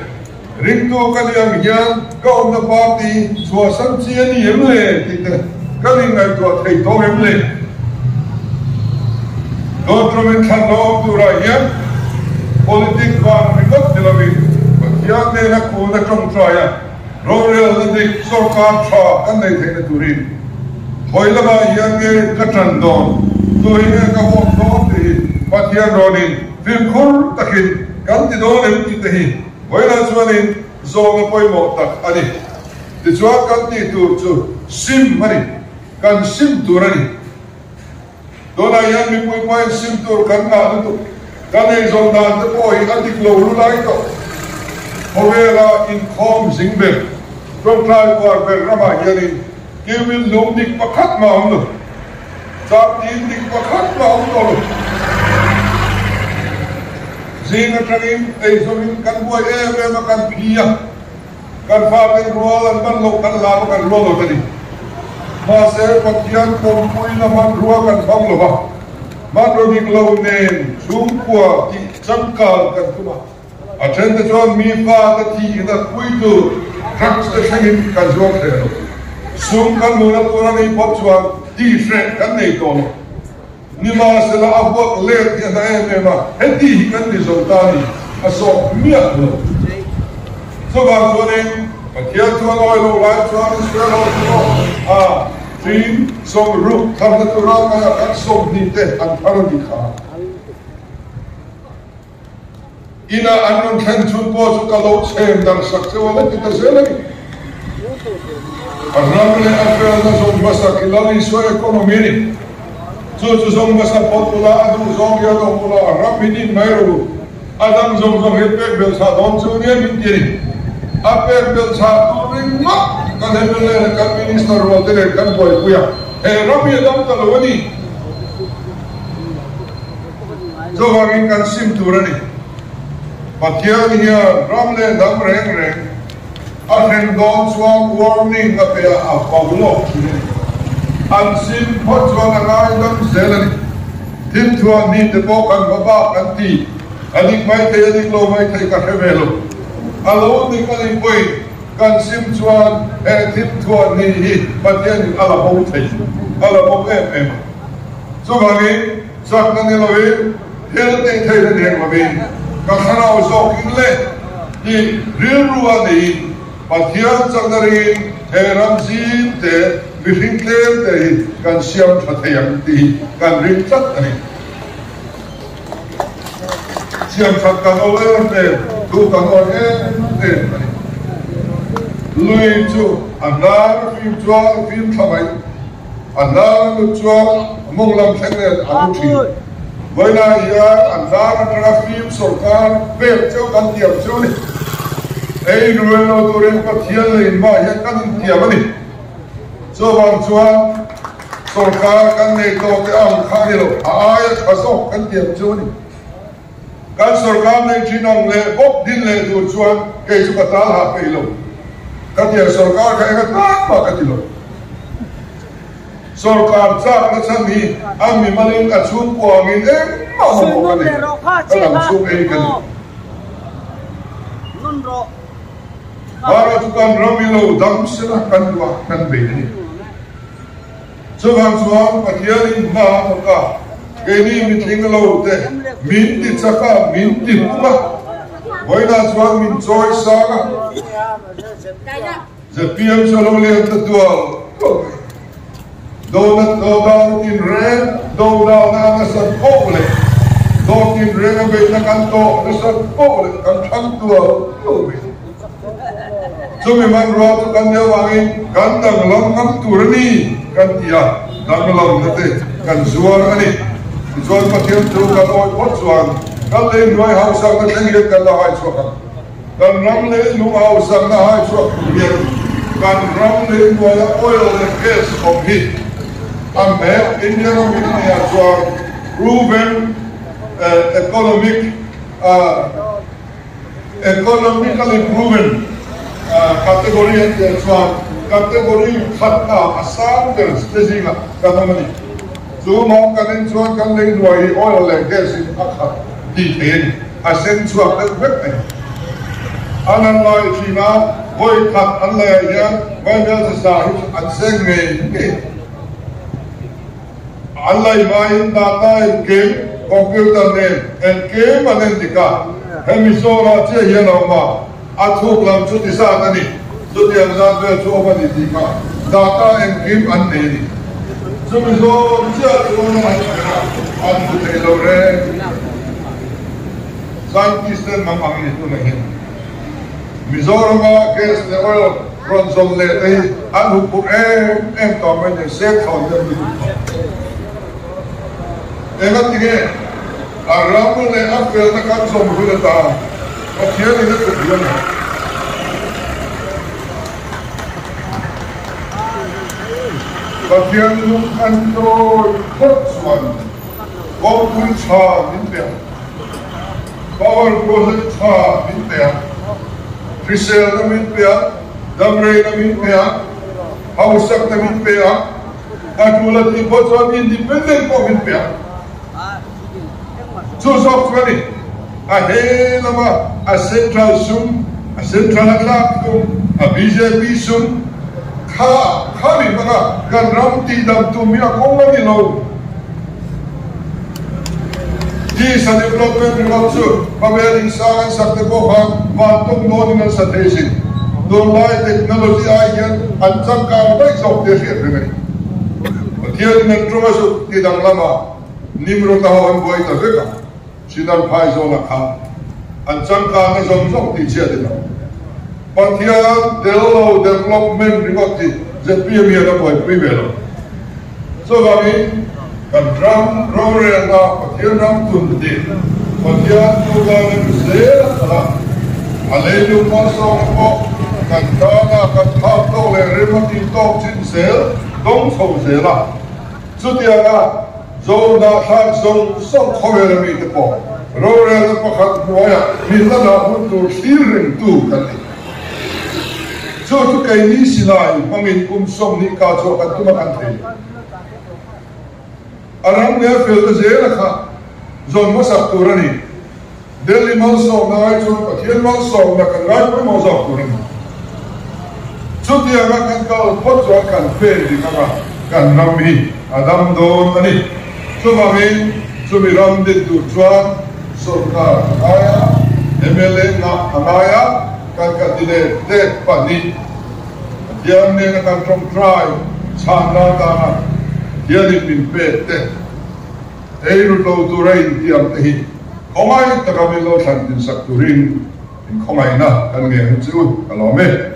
ringtu ka ni ang hian ka awmna party chhuahsan chi a ni em le tih te kan inngaihtuah thei tawh em le? Dawtrawmin thlan lo awm turah hian politic vang ringawt ni lovin Pathian nena kun a tawngtai a, rorelna dik sorkar tha kan nei theihna turin hawi lamah hian nge ka tan dawn, tuhi nge ka vote dawn tih hi Pathian rawnin fimkhur takin kan ti dawn em tih te hi vawilah chuanin zawhna pawimawh tak a ni. Tichuan kan tih tur chu sim a ni, kan sim tur a ni. Tunah hian mipui pawhin sim tur kan ngah lutuk, kan eizawn dan te pawh hi a dik lo lu lai tawh. Khawvela inkhawm zing ber, tawngtai uar ber ramah hianin kiuin lung dik pakhat mah awm lo. Chaptin dik pakhat mah awm tawh lo. Zing atangin eizawmin kan buai em em a, kan phi a, kan faten rual an ban loh kan lam a kan rual lo ta ni. Mahse Pathian pawmpuina hmanrua kan hmang lo va, hmanraw dik lo nen chhungkua tih changkang kan tum a. A then te chuan mi fa te thi in a pui tur drugs te thlengin kan zuar hreh lo. Sum kan hmuhna tur a nih phawt chuan ti hreh kan nei tawh lo. Nimahsela a vuak let hi a hna em em a, heti hi kan ni zo ta ni a sawk miah lo. Chuvang chuanin Pathian chuan awi loh lai chuan Israel ho chu a ṭin 60 tharna tura ngaia kan 20 te an thar a nih kha. Inah an rawn thlen chhun pawh chu ka lo chhem darh sak cheu a la ti ta zel a ni. A ram leh a felna zawng hmasa khi Lal Isua economy a ni. Chu chu zawng hmasa phawt ula, a duh zawng hian awm ula, a ram hi din mai rawh u. A dang zawng zawng hi pek belh chhah dawn chu nia min ti a ni. A pek belh chhah tur ringawt kan MLA leh kan Minister rual te nen kan buaipui a, he ram hi a dam ta lo a ni. Chuvangin kan sim tur a ni. Pathian hian ram leh dam reng reng a hrem dawn chuan warning a pe a, a vau lawk thin a ni. An sim phawt chuan a ngaidam zel a ni. Thimthuah ni te pawh kan va bak an ti. A dik mai thei a dik lo mai thei ka hre ve lo. A lo dik a nih pawhin kan sim chuan he thimthuah ni hi Pathianin a la bo thei, a la bo em em a. Chuvangin chakna ni lovin, thil tih theihna ni hek lovin, ka thlarau zawkin le tih rilru a neiin Pathian chakna ringin he ram zim te, mihring tlem te hi kan siam tha thei ang tih hi kan ring tlat a ni. Siam that kan awl em em, thu kan awi em em a ni. Lui chu a hnar fim chuan fim thla mai. A hnar a nut chuan mawng lam thleng nen a lu thin. Vawiinah hian an dar atanga fim sorkar pek cheu kan tiam chu a ni. Ei rual lo turin Pathian leh inmah hian kan intiam a ni. Chuvang chuan sorkar kan nei tawh te ang kha a ni lo, a aia tha zawk kan tiam chu a ni. Kan sorkar nei thin ang leh bawk din leh tur chuan kei chu ka tal hah peih lo. Ka tiang sorkar kha enga tan mah ka ti lo. Sorkar chakna chhan hi a mimalin a chhungkua angin engmah mamawh ka nei lo, ka dang chhung ei ka ni. Mara chu kan ram i lo dam sela kan duh a, kan bei a ni. Chuvang chuan Pathianin hna a thawk a, keini mitling lo te min ti chak a, min ti hmung a, vawiinah chuan min chawi sang a. Zpm chu a lo lian ta tual tual mai. Donat dodal tinreng dodalna a nasat pawh leh dawt tinreng a beihna kan tawh nasat pawh leh kan thlang tual tual mai. Chumi hmanrua chu kan nih avangin kan danglam ngam tur a ni kan ti a, danglamna te kan zuar a ni. Tichuan Pathian thu kan awih phawt chuan kan lei hnuai hausakna thleng hian kan la hai chhuak ang. Kan ram leh lung hausakna hai chhuak tur hian kan ram leh hnuaia oil leh gas awm hi a hmek India ram in a nia chuan proven economic economically proven category an tih chuan category khatna a sang ber te zingah kan awm a ni. Chu mawng kan en chuan kan lei hnuai hi oil leh gas in a khat tih theih a ni. A sen chhuak deuh vek mai. An han lai thin a, vawi khat an laiah hian Vaimel sa hi chu an seng ngei ngei. An lai hmain data engkim, computer nen engkim an en dik a, hemi zawnah chiah hian a awm a, a thuk lam chu ti zat a ni, chutiang zat vel chu awm a ni tih kha data engkim an nei a ni. Chumi zawn chiah chuan an hre a, an hmu thei lo reng. Scientist ten mang ang ni tunah hian Mizorama gas leh oil rawn zawm leh te hi an hup phurh em em tawh mai nen sek thawn deuh lutuk tawh. Engatinge a ram leh a felna kan zawm hun atan Pathianin a tuk hian a Pathian lung an tawi phawt chuan Kawngpui tha min pe ang, power project tha min pe ang, hriselna min pe ang, damreina min pe ang, hausakna min pe ang, a tul a tih pawh chuan independent pawh min pe ang. Chu zawk chu a ni, a he lama a central sum, a central a tlak tum, a bjp sum kha kha mi hmanga kan ram tihdam tum hi a kawng a ni lo. Tisa development ringawt chu khawvel insang an sak te pawh khan vantawng dawnin an sa thei sin. Tunlai technology ai hian an changkang daih zawk te hriat reng a ni. Pathianin an tawng a zuk ti danglam a, Nimrod-a ho an buai ta vek a, Sinar phai zawlah khan an changkangna zawng zawng tih chhiat in a awm. Pathian tel lo development ringawt hi zpm hian a buaipui ve lo. Chuvangin kan ram rorelna Pathian ram tun tih Pathian tudanin zel a kal a, a leilung malsawmna pawh kan tana kan phak tawk leh rem a tih tawk chin zel dawng chho zel a. Chutianga Zohnahthlak zawng zawng khawvela mite pawh rorelna pakhat hnuaiah min la dah hun tur thlir rengtu kan ni. Chu chu keini silai hmangin kum 20 ka chhuah kan tum a kan thei lo. A ram leh a felna zela kha zawn hmasak tur a ni. Delhi malsawmna ai chuan Pathian malsawmna kan ngai pawimawh zawk tur a ni. Chutianga kan kal phawt chuan kan pen dik anga kan ram hi a dam dawn a ni. Chuvangin chumi ram din tur chuan sorkar a ngai a, mla ngah a ngai a, kan candidate te pahnih Pathian nena kan tawngtai chhanna atana Pathianin min pek te ei rut lo tura intiam te hi khawngaih taka min lo thlan tinsak turin in khawngaihna kan ngen chu ka lawm e.